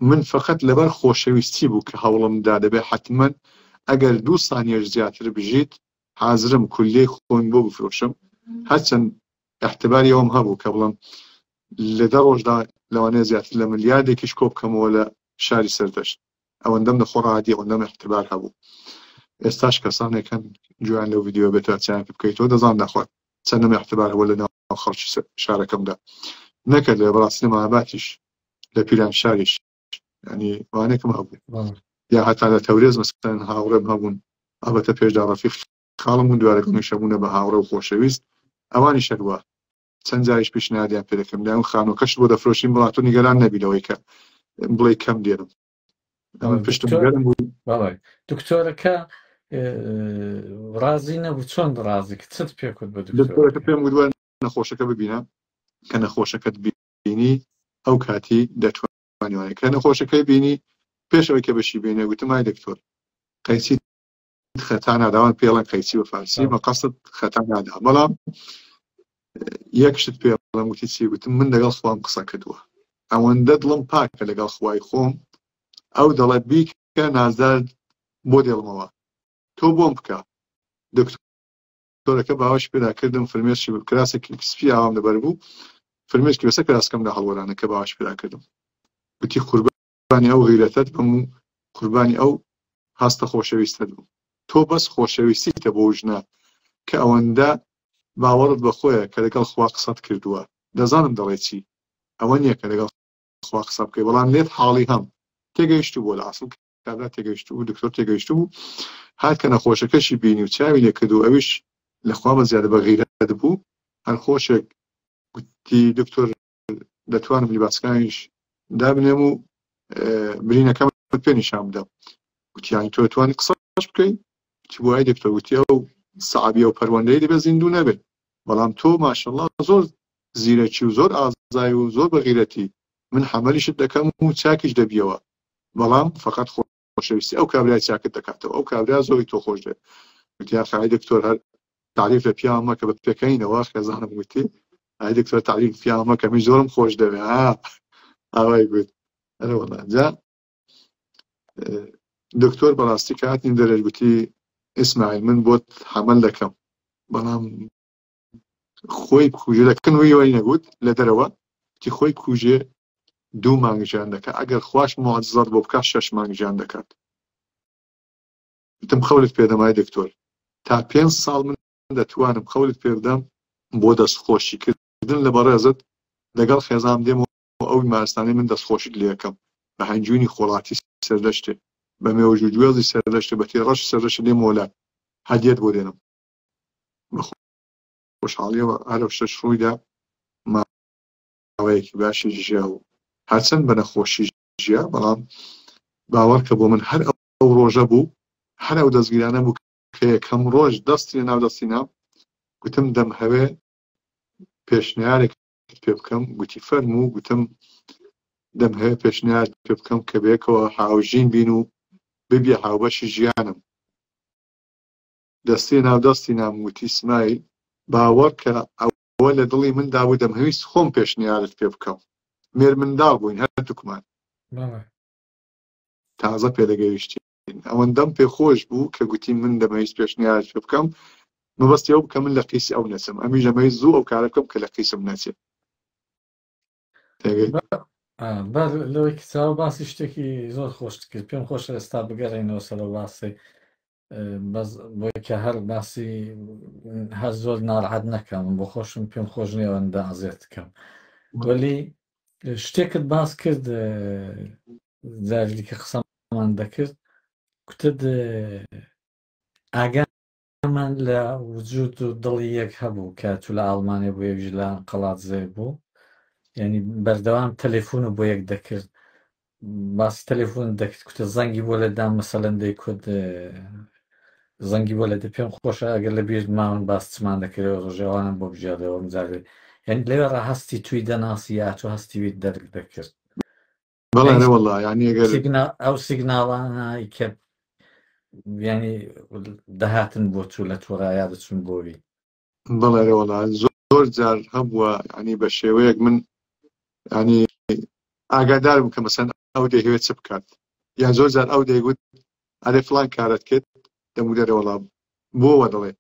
من فقط لەبەر خۆشەویستی بوو کە هەوڵم دا دەبێ حتمما ئەگەر دوو سانیەش زیاتر بژیت حازرم کولیەی خۆم بۆ بفرۆشم. هەرچەند احتباری ئەوم هەبوو کە بڵم لە 10 ڕۆژدا لەوانەیە زیاتر لە ملیاردێکیش کۆ بکەمەوە لە شاری سەردەشت، ئەوەندەم لە خۆ ڕادی، ئەوەندەم احتبار هەبوو. ئێستاش کەسانێک هەن گوێیان لەو ڤیدیۆ بێت تا چیان پێ بکەیتەوە دەزان داخوات چەندەم احتبار هەبوو لە ناو خەڵکی شارەکەمدا، نەکرد لە بەڕاستی لە مەهاباتیش لە پیران شاریش ینی وانێکم هەبوو، یا هەتا لە تەورێز مەسەلەن هاوڕێم هەبوون، ئەڵبەتە پێشدا ڕەفیق خاڵم بوون، دوارە گەڵمیشە بوونە بە هاوڕێ و خۆشەویست، ئەوانیش هەروە چەند جاریش پیشنهادیان پێ دەکردم، دایان خانووەکەشت بۆ دەفرۆشین بەڵام تۆ نیگەران نەبی لەوەی کە بڵێی کەم دێنم. ئەمن پشتم دکتۆر گەرم بوو. بەڵێ دکتۆرەکە ڕازی نەبوو، چۆن ڕازی کرد؟ چت پێ کرد بە دکتۆرەکە دکتۆرەکە؟ پێم گوت وەرە نەخۆشەکە ببینە، کە نەخۆشەکەت بینی ئەو کاتی دەتوانی وانە. کە نەخۆشەکەی بینی پێش ئەوەی کە بەشی بینێ گوتم ئای دکتۆر قەیچی خەتا نادا، ئەوان پێڵەن قەیچی بە فارسی، مەقەسد خەتا نادا، بەڵام یەک شت پێڵم. گوتی چی؟ گوتم من لەگەڵ خوام قسە کردووە، ئەوەندە دڵم پاکە لەگەڵ خوای خۆم، ئەو دەڵێ بیکە نازدار بۆ دێڵمەوە، تۆ بۆم بکە. دکتۆرەکە باوەش پێدا کردم، فرمێسکی کراسێکی سپی ئاوام لەبەر بوو، فرمێسکی بەسەر کراسەکەمدا هەڵوەرانە کە باوەش پێدا کردم. گوتی قوربانی ئەو غیرەتەت بم و قوربانی ئەو هەستە خۆشەویستەت بم، تۆ بەس خۆشەویستیتە بۆ ژنە کە ئەوەندە باوەڕت بە خۆیە کە لەگەڵ خوا قسەت کردووە. دەزانم دەڵێ چی، ئەوە نییە کە لەگەڵ خوا قسە بکەی، بەڵام لێت حاڵی هەم تێگەیشتوو بۆ لە ئەسڵ کابرا تێگەیشتوو بوو، دکتۆر تێگەیشتوو بوو. هات کە نەخۆشەکەشی بینی و چاوی لێ کرد و ئەویش لە خوا بە زیادە بە غیرەت بوو، هەر خۆشێک گوتی دکتۆر دەتوانم لیباسەکانیش دابنێم و برینەکەمت پێ نیشان بدەم. گوتیانی تۆ توانی قسەش بکەی؟ گوتی بۆ ئای دکتۆر؟ گوتی ئەو سەعبیە و پەروەندەی دەبێت زیندوو نەبێت، بەڵام تۆ ماشەڵڵا زۆر زیرەکی و زۆر ئازای و زۆر بەغیرەتی، من حەمەلیشت دەکەم و چاکیش دەبیەوە، بەڵام فەقەت خۆشەویستی ئەو کابرای چاکت دەکاتەوە، ئەو کابرا زۆری تۆ خۆش دەوێت. گوتی ئاخە ئای دکتۆر هەر تەعریف لە پیاوم مەکە بە پێکەنینەوە خێزانم گوتی ئای دکتۆر تەعریف پیاوم مەکە من زۆرم خۆش دەوێ ها ئاوای گوت. ئەرێ وەڵا جا دکتۆر بەڕاستی کە هاتین دەرێش گوتی ئیسماعیل من بۆت حەمەل دەکەم، بەڵام خۆی بکوژێ دەکەن وی وای نەگوت لە دەرەوە گوتی خۆی کوژێ دوو مانگ ژیان دەکات، ئەگەر خواش معجزەت بۆ بکات شەش مانگ ژیان دەکات. گوتم خەولت پێدەم ئای دکتۆر، تا پێنج ساڵ من دەتوانم خەولت پێ بدەم بۆ دەستخۆشی کردن لە بەڕێزت لەگەڵ خێزانم دێمەوە ئەو بیمارستانەی من دەستخۆشیت لێ ئەکەم بە هەنجوینی خۆڵاتی سەردەشتێ، بە مێوژ و گوێزی سەردەشتێ، بە تێڕەشی سەردەشتێ دێمەوە لات هەدیەت بۆ دێنم. بە خۆشحاڵیەوە هەر ئەو شتەش ڕوویدا، ماوەیەکی باشی ژیا و هەرچەند بە نەخۆشی ژیا، بەڵام باوەڕکە بۆ من هەر ئەو ڕۆژە بوو، هەر ئەو دەستگیرانە بوو کە یەکەم ڕۆژ دەستی لە ناو دەستی نام، گوتم دەمهەوێ پێشنیارێکت پێ بکەم، گوتی فەرموو، گوتم دەمهەوێ پێشنیارت پێ بکەم کە بەیەکەوە هاوژین بین و ببیە هاوبەشی ژیانم. دەستی ناو دەستی نام، گوتی سمایل باوەڕکە ئەوە لە دڵی مندا بوو دەمهەویست خۆم پێشنیارت پێ بکەم. مێرمنداڵ بووین هەردووکمان. تازە پێدەگەیشتین. ئەوەندەم پێ خۆش بوو کە گوتی من دەمەویست پێشنیارت پێ بکەم، مەبەستی ئەو بکە من لە قیسی ئەو نەچم، ئەمیش دەمەویست زوو ئەو کارە بکەم کە لە قیسم نەچێت. تێگەی؟ بەر لەوەی کە چاو باسی شتێکی زۆر خۆشت کرد، پێم خۆشە ئێستا بگەڕێینەوە سەر ئەو باسەی، بەس بۆی کە هەر باسی هەر زۆر ناڕەحەت نەکەم، بۆ خۆشم پێم خۆش نییە ئەوەندە ئەزیەت بکەم. وەلی شتێکت باس کرد جاری دیکە قسەمان دەکرد، کوتت ئاگامان لە وجود و دڵی یەک هەبوو کە تو لە ئاڵمانێ بوو یەکیش لە قەڵادزێ بوو، یعنی بەردەوام تەلەفۆن و بۆ یەک دەکرد، باسی تەلەفۆن دەکرد، کوتە زەنگی بۆ لێدام مەسەلەن دەیکوت زەنگی بۆ لێدە، پێم خۆشە ئەگەر لە بیرت ماون باس چمان دەکرد ڕۆژێوانم بۆ بگێڕێەوە جارێ، یعنی لەوێ ڕا هەستی توی دەناسی یا تۆ هەستی ویت دەرک دەکرد؟ بەڵێ ئەرێ وەڵا، یعنی ئەگەر ئەو سیگناڵانەی کە یعنی دەهاتن بۆ تو لە تۆڕا دەچون بۆوی. بەڵێ ئەرێ وەڵا، زۆر جار هەبووە یعنی بە شێوەیەک من یعنی ئاگادارم کە مەسەن ئەو دەیهەوێت چ بکات، یان زۆر جار ئەو دەیگوت ئەرێ فڵان کارت کرد، دەموت ئەرێ وەڵا بۆوە دەڵێ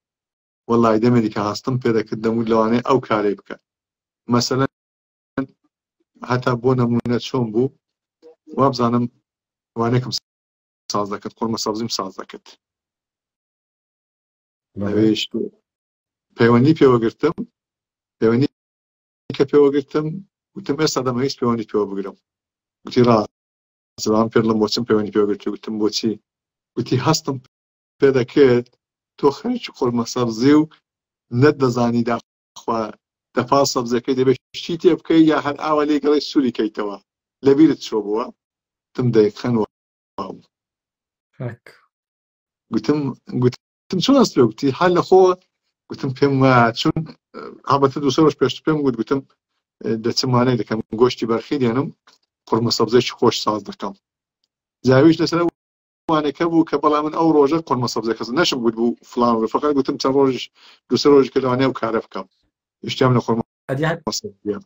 وەڵی دەمێ دیکە هەستم پێ دەکرد، دەموت لەوانەیە ئەو کارەی بکات. مەسەلەن هەتا بۆ نمونە چۆن بوو وابزانم وانێکم ساز دەکرد، قورمە سەبزیم ساز دەکرد، ئەوێش پەیوەندی پێوەگرتم، پەیوەندی کە پێوەگرتم وتم ئێستا دەمەویست پەیوەندی پێوە بگرم، گوتی ڕاست بەڵام پێ دڵم بۆچم پەیوەندی پێوەگرتی؟ گوتم بۆچی؟ گوتی هەستم پێ دەکرد تۆ خەریکی قورمە سەبزی و نەتدەزانی داخوا دەپاڵ سەبزەکەی دەبێت شتی تێ بکەی یا هەر ئاوا لێی گەڕێی سووری کەیتەوە، لەبیرت چۆ بووە؟ گوتم دەیخەن وابوو. گوتم گوتم چۆن هەست پێ؟ گوتی هەر لە خۆوە. گوتم پێم وایە چون هەڵبەتە دوو سێ ڕۆژ پێشتر پێم گوت، گوتم دەچم وانەی دەکەم، گۆشتی بەرخی دێنم، قورمە سەبزێکی خۆش ساز دەکەم. جاویش لەسەر وانەکە بوو کە بەڵام من ئەو ڕۆژە قورمە سەبزەکە نەشم گوت بوو فڵان ڕۆژ، فقط گوتم چەند ڕۆژ دوو سێ ڕۆژ کە لەوانەیە ئەو کارە بکەم، ئیشتیام لە قورمە ئەدی سەبزیە.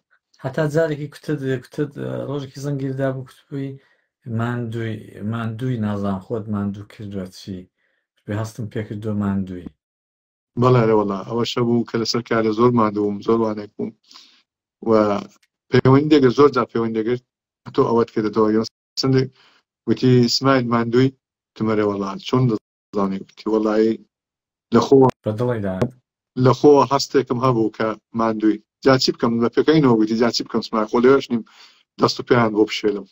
هەتا جارێکی کوتت کوتت ڕۆژێکی زەنگیر دابوو کوتبووی ماندووی ماندووی نازان خۆت ماندوو کردووە چی بێ هەستم پێکردووە ماندووی. بەڵێ ئەرێ وەڵا ئەوەشە بوو کە لەسەر کارە زۆر ماندوو بووم، زۆر وانێک بووم و پەیوەندی دەگرت، زۆر جار پەیوەندی دەگرت، تۆ ئەوەت کردەوە چەندێک گوتی سمایل ماندووی؟ وتم ئەرێ وەڵا چۆن دەزانی؟ گوتی وەڵایی لە خۆوە بە دڵی داهات. لە خۆوە هەستێکم هەبوو کە ماندووی، جا چی بکەم؟ بە پێکەنینەوە گوتی جا چی بکەم سمایل، خۆ لەوێش نیم دەست و پێیان بۆ بشێلم.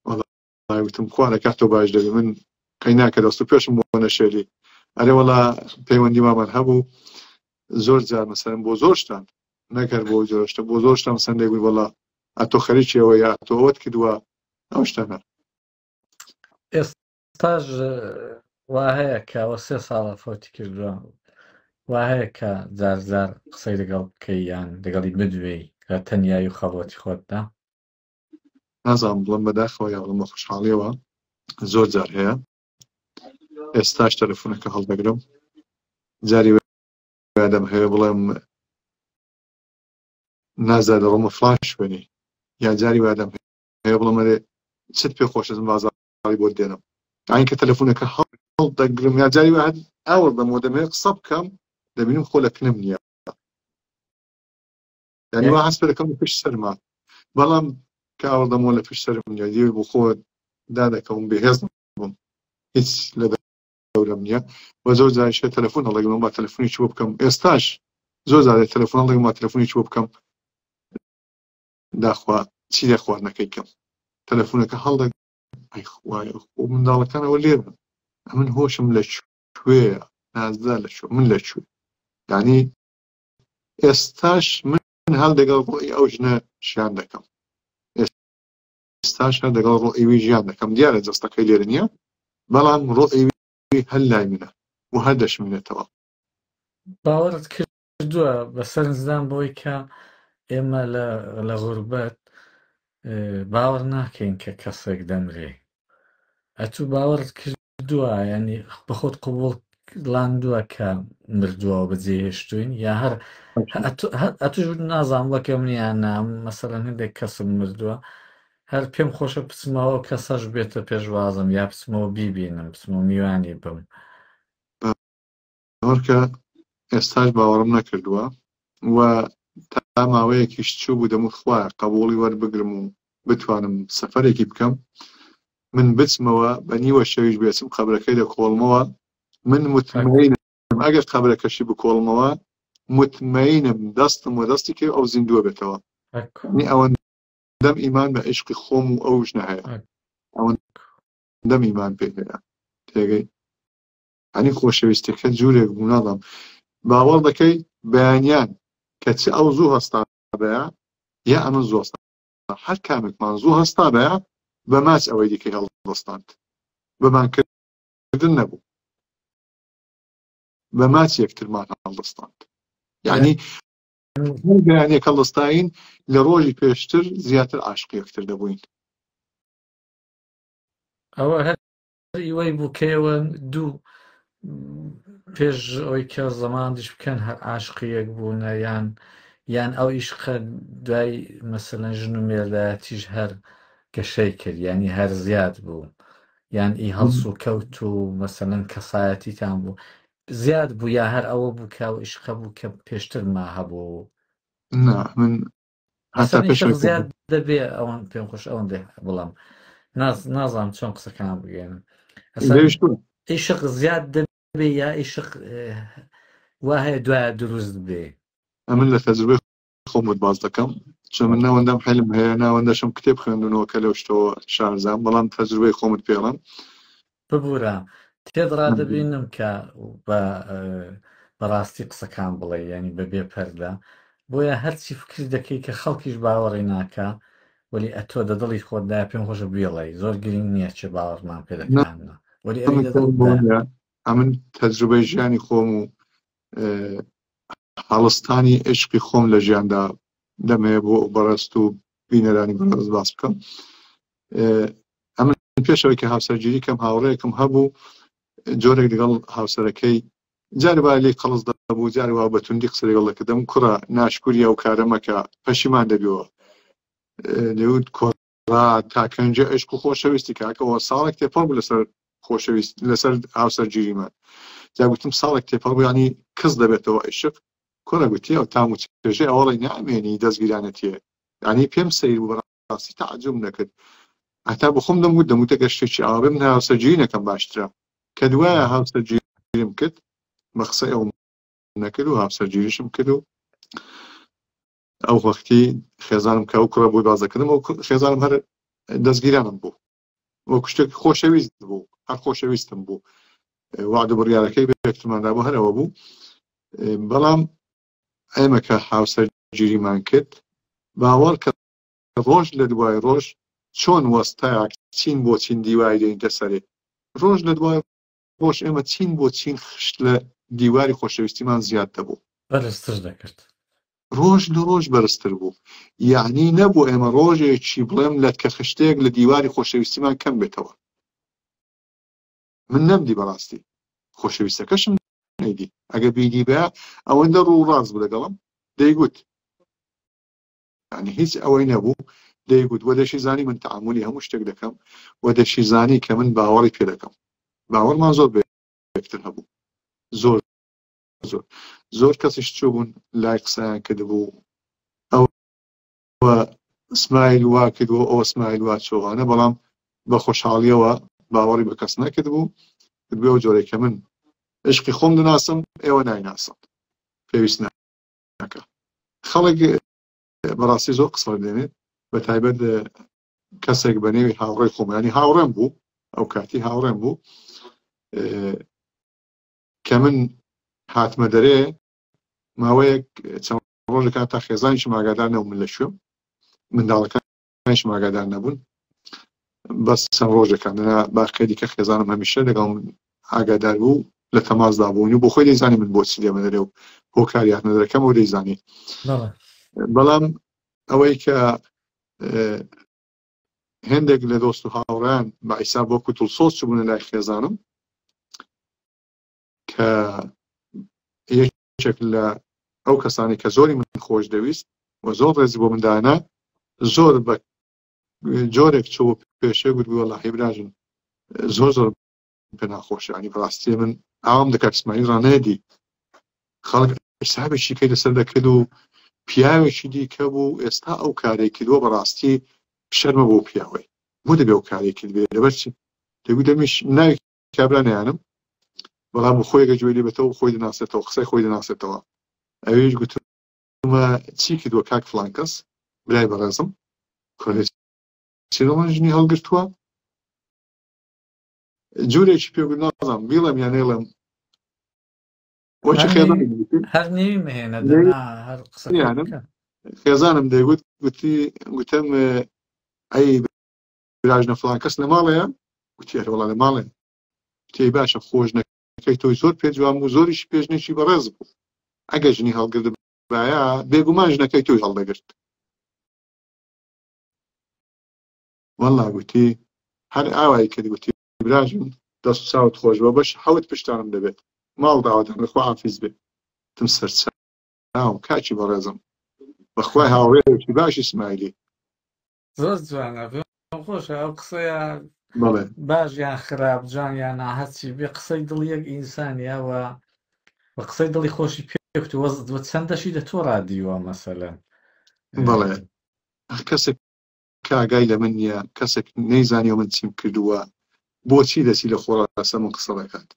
وەڵای وتم خوا دەکات تۆ باش دەبی، من قەی ناکە دەست و پێشم بۆ نەشێلی. ئەرێ وەڵا پەیوەندی وامان هەبوو زۆر جار، مەسەلەن بۆ زۆر شتان، نەک هەر بۆ جۆرە شتە، بۆ زۆر شتان مەسەلەن دەیگوت وەڵا ئەتۆ خەریکی ئەوە یا ئەتۆ ئەوەت کردووە. ئەو شتانە. ئێستاش وا هەیە کە ئەوە سێ ساڵە فەوتی کردووە، وا هەیە کە جار جار قسەی لەگەڵ بکەی یان لەگەڵی بدوێی لە تەنیایی و خەڵوەتی خۆتدا؟ نازانم بڵێم بەداخەوە یا بڵێم بە خۆشحاڵیەوە زۆر جار هەیە ئێستاش تەلەفۆنەکە هەڵدەگرم جاری دەمهەوێ بڵێم نازا دەڕۆمە فڵان شوێنی یا جاری وا دەمهەوێ بڵێم ئەرێ چت پێ خۆشە بازاڕی بۆت دێنم یانی کە تەلەفۆنەکە هەڵدەگرم یا جاری وا هەر ئاوڕ دەمەوە دەمەوێ قسە بکەم دەبینم خۆ لە کنم نییە یعنی وا هەست پێ دەکەم لە پشت سەرما بەڵام کە ئاوڕ دەمەوە لە پشت سەرم نییە دیوی بۆ خۆ دادەکەوم بێهێز بووم هیچ لە دەورم نییە و زۆر جاریش هەیە تەلەفۆن هەڵدەگرم با تەلەفۆنی چ بۆ بکەم ئێستاش زۆر جارێ تەلەفۆن هەڵدەگرم با تەلەفۆنی چ بۆ بکەم داخوا چی لە خواردنەکەی کەم تەلەفۆنەکە هەڵدەگ ئەی خوایە خۆ منداڵەکانەوە لێرن ئەمن هۆشم لە کوێیە نازدا لە کوێ من لە کوێ یعنی ئێستاش من هەر لەگەڵ ڕۆی ئەو ژنە ژیان دەکەم ئێستاش هەر لەگەڵ ڕۆی وی ژیان دەکەم دیارە جەستەکەی لێرە نییە بەڵام ڕۆی وی هەر لای منە و هەر دەشمێنێتەوە. باوەڕت کردووە بە سەرنجدان بەوەی کە ئێمە لە لە غوربەت باوەڕ ناکەین کە کەسێک دەمرێ ئەتوو باوەڕت کردووە یانی بەخۆت قبوڵ لاندووە کە مردووە و بەجێ هێشتوین یا هەر ئەتوش نازانم وەک ئەم یان نا مەسەلەن هەندێک کەسم مردووە هەر پێم خۆشە بچمەوە کەسەش بێتە پێشوازم یا بچمەوە بیبینم بچمەوە میوانی بم. باوەڕکە ئێستاش باوەڕم نەکردووە و تا ماوەیەکیش چوو بوو دەموت خوایە قەبوڵی وەربگرم و بتوانم سەفەرێکی بکەم من بچمەوە بە نیوە شەویش بێچم قەبرەکەی دەکۆڵمەوە من متمەینم ئەگەر قەبرەکەشی بکۆڵمەوە متمەینم دەستم وە دەستی کەی ئەو زیندووە بێتەوە نی ئەوەندەم ئیمان بە عیشقی خۆم و ئەو ژنە هەیە ئەوەندەم ئیمان پێ هەیە تێگەی ئەنی خۆشەویستەکە جورێک بوو ناڵم باوەڕ دەکەی بەیانیان کە چ ئەو زوو هەستا بەیە یا ئەمن زوو هەستا هەر کامێکمان زوو هەستا بەیە بە ماچ ئەوەی دیکەی هەڵدەستاند بەمان کردن نەبوو بە ماچ یەکترمان هەڵدەستاند یعنی بەیانێک هەڵدەستاین لە ڕۆژی پێشتر زیاتر عاشقی یەکتر دەبووین. ئەوە هەر ئیوەی بوو کە ئێوە دوو پێش ئەوەی کە زەماندیش بکەن هەر عاشقی یەک بوونە یان یان ئەو ئیشقە دوای مەسەلەن ژن و مێردایەتیش هەر گەشەی کرد یانی هەر زیاد بوو یان ئی هەڵس و کەوت و مەسەلەن کەسایەتیتان بوو زیاد بوو یا هەر ئەوە بوو کە ئەو ئیشقە بوو کە پێشتر ما هەبوو نا من هەتا ئەسەن پێش ئیشق ئەوەی کە زیاد دەبێ ئەوەن پێم خۆش ئەوەندە بڵام ناز نازانم چۆن قسەکان بگەێنم ئەسەن گەیشتووە ئیشق زیاد دەبێ یا ئیشق وا هەیە دوایە دروست بێ ئەمن لە تەجروبەی خۆمت باس دەکەم چون من ناوەندەم حلم هەیە ناوەندەشم کتێب خوێندنەوە کە لەو شتەوە شارزام بەڵام تەجروبەی خۆمت پێڵم ببورە تێت ڕادەبینم کە بە بەڕاستی قسەکان بڵێ یعنی بە بێ پەردە بۆیە هەرچی فکر دەکەی کە خەڵکیش باوەڕی ناکا وەلی ئەتۆ دە دڵی خۆتدا پێم خۆشە بیڵێی زۆر گرینگ نییە چێ باوەڕمان پێ دەکا یان نا وەلی ئەوی من دە پێم دڵتدایە. بۆ ئەمن تەجروبەی ژیانی خۆم و هەڵستانی عیشقی خۆم لە ژیاندا دەمەوێ بۆ بەڕێزت و بینەرانی بەڕێز باس بکەم ئەمن پێشەوەی کە هاوسەرگیری کەم هاوڕێکم هەبوو جۆرێک لەگەڵ هاوسەرەکەی جاری وایە لێی قەڵس دەبوو جاری وا بە توندی قسە لەگەڵ دەکردم کوڕە ناشکوری ئەو کارە مەکە پەشیمان دەبیەوە لێوت کۆڕا تاکەنجە عشق و خۆشەویستی کاکەەوە ساڵێک تێپەڕ بوو لەسەر خۆشەویست لەسەر هاوسەرگیریمان جا گوتم ساڵێک تێپەڕ بوو ینی کز دەبێتەوە عشق کوڕە گوتی ئەو تام و چێژەی ئەوەڵی نامێنی دەستگیرانەتیە یعنی پێم سەیر بوو بەڕاستی تەعجوب نەکرد هەتا بخۆم دەمگوت دەموت ئەگەر شتێکی ئاوا بێ من هاوسەرگیری نەکەم باشترە کە دوایە هاوسەرگیریم کرد بە قسەی ئەوم نەکرد و هاوسەرگیریشم کرد و ئەو وەختی خێزانم کە ئەو کوڕە بۆی باس دەکردم ئەو خێزانم هەر دەستگیرانم بوو وەکو شتێک خۆشەویست بوو هەر خۆشەویستم بوو وعد و بڕیارەکەی بێکتماندا بوو هەرەوە بوو بەڵام ئێمە کە هاوسەرگیریمان کرد باوەڕ کە ڕۆژ لە دوای ڕۆژ چۆن وەستایەک چین بۆ چین دیواری دێنیتە سەرێ، ڕۆژ لە دوای ڕۆژ ئێمە چین بۆ چین خشت لە دیواری خۆشەویستیمان زیاد دەبوو. بەرزتر دەکرد. ڕۆژ لە ڕۆژ بەرزتر بوو. یەعنی نەبوو ئێمە ڕۆژێکی بڵێم لەتکە خشتەیەک لە دیواری خۆشەویستیمان کەم بێتەوە. من نەمدی بەڕاستی. خۆشەویستەکەشم نەیدی. ئەگەر بیدیبایە ئەوەندە ڕوو ڕاست بوو لەگەڵم دەیگوت. یانی هیچ ئەوەی نەبوو دەیگوت وە دەشیزانی من تەعامولی هەموو شتێک دەکەم و دەشیزانی کە من باوەڕی پێ دەکەم باوەڕمان زۆر بە یەکتر هەبوو زۆر زۆر زۆر کەسیش چووبوون لای قسەیان کردبوو ئەوە سمایل وا کردووە ئەوە سمایل وا چۆوانە بەڵام بە خۆشحاڵیەوە باوەڕی بە کەس نەکردبوو کردبوو ئەو جۆرەی کە من عشقی خۆم دەناسم ئێوە نایناسن پێویست ناکە خەڵک بەڕاستی زۆر قسە دێنێت بە تایبەت کەسێک بە نێوی هاوڕێی خۆمانی هاوڕێم بوو ئەو کاتی هاوڕێم بوو کە من هاتمە دەرێ ماوەیەک چەند ڕۆژێک تا خێزانیشم ئاگادار نەبوو من لە کوێم منداڵەکانیشم ئاگادار نەبوون بەس چەند ڕۆژێکان دەنا باقی دیکە خێزانم هەمیشە لەگەڵ من ئاگادار بوو لە تەماسدا بوون و بۆ خۆی دەیزانی من بۆچی لێمە دەرێ و هۆکاری هاتنە دەرەکەم و دەیزانی بەڵام ئەوەی کە هێندێک لە دۆست و هاوڕیان بە عیسا بۆ کوتڵسۆز چبوونە لای خێزانم کە یەکێک لە ئەو کەسانی کە زۆری من خۆش دەویست و زۆر ڕێزی بۆ مندانە زۆر بە جۆرێک چۆ پێشێ گوت وەڵاهی براژن زۆر زۆر پێ ناخۆشە ینی بەڕاستی من ئاوام دەکات سمایل ڕانەدی خەڵک حسابێکی کەی لەسەر دەکرد و پیاوێکی دیکە بوو ئێستا ئەو کارێک کردووە بەڕاستی شەرمە بۆ پیاوەی بۆ دەبێ ئەو کارێک کرد بێ لەبەر چی دەگوت دەمیش ناوی کابرا نەیانم بەڵام خۆی گە گوێی لێ بێتەوە خۆی دەناسێتەوە قسەی خۆی دەناسێتەوە ئەویش گوتمە چی کردووە کاک فڵان کەس برای بەڕێزم کۆلێ چیرۆڵان ژنی هەڵگرتووە جورێکی پێ گوت نازانم بیڵێم یان نەیڵێم وەکی خێزانم گوتی هەر نێوی مەهێنە دەنا هەر قسەکە یانم بکە خێزانم دەیگوت گوتی گوتم ئەی براژنە فڵان کەس لە ماڵەیە گوتی ئەرێ وەڵا لە ماڵێ گوتی باشە خۆش نەکەی تۆی زۆر پێ جوان بوو زۆریش پێژنێکی بەڕێز بوو ئەگەر ژنی هەڵگردبایە بێگومان ژنەکەی تۆی هەڵدەگرت وەڵا گوتی هەر ئاوای کرد گوتی براژن دەست و چاوت خۆش بە بەش حەوت پشتانم دەبێت ماڵ داوەتان لەخوا حافیز بێ تم سەرچاوم کاکی بەڕێزم بەخوای هاوڕێیەکی باشی سمایلی زۆر جوانە پێم خۆشە ئەو قسەیە بەڵێ باش یان خراپ جوان یان نا هەرچی بێ قسەی دڵی یەک ئینسان یا وە وە قسەی دڵی خۆشی پێکوت وە وە چەندەشی لە تۆ ڕادیوە مەسەلەن بەڵێ کەسێک کە ئاگای لە من نییە کەسێک نەیزانیوە من چیم کردووە بۆچی دەچی لە خۆڕا لەسەر من قسە دەکات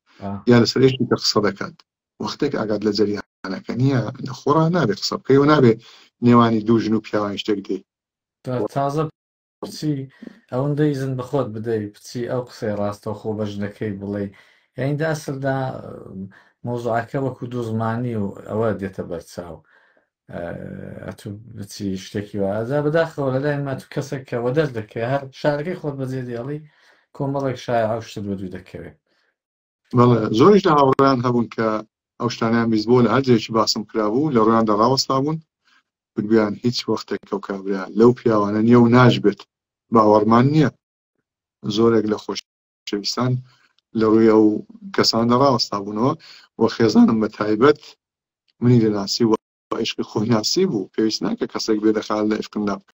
یا لەسەر یەکێکی تر قسە دەکات وەختێک ئاگات لە جەریانەکە نییە لە خۆڕا نابێت قسە بکەی و نابێت نێوانی دوو ژن و پیاوان شتێک دێ تازە بچی ئەوەندە ئیزن بە خۆت بدەی بچی ئەو قسەی ڕاستەوخۆ بە ژنەکەی بڵێی یانی دە ئەسڵدا مەوزوعەکە وەکو دوو زمانی و ئەوە دێتە بەرچاو ئەتوو بچی شتێکی وا ئەجا بەداخەوە لە لای ما تو کەسێک کە وەدەر دەکەوێ هەر شارەکەی خۆت بەجێ دێڵی کۆمەڵێک شایع و شتت بەدوو دەکەوێ. بەڵێ زۆریش لە هاوڕێیان هەبوون کە ئەو شتانەیان بیستبوو لە هەر جێیەکی باسم کرابوو لە ڕوویاندا ڕاوەستابوون گوتبوویان هیچ وەختێک ئەو کابرا لەو پیاوانە نییە و ناشبێت باوەڕمان نییە زۆرێک لە خۆشەویستان لە ڕووی ئەو کەساندا ڕاوەستابوونەوە و خێزانم بە تایبەت منی دەناسی و عیشقی خۆی ناسی بوو پێویست ناکە کەسێک بێ دەخال لە عیشقمدا بکات.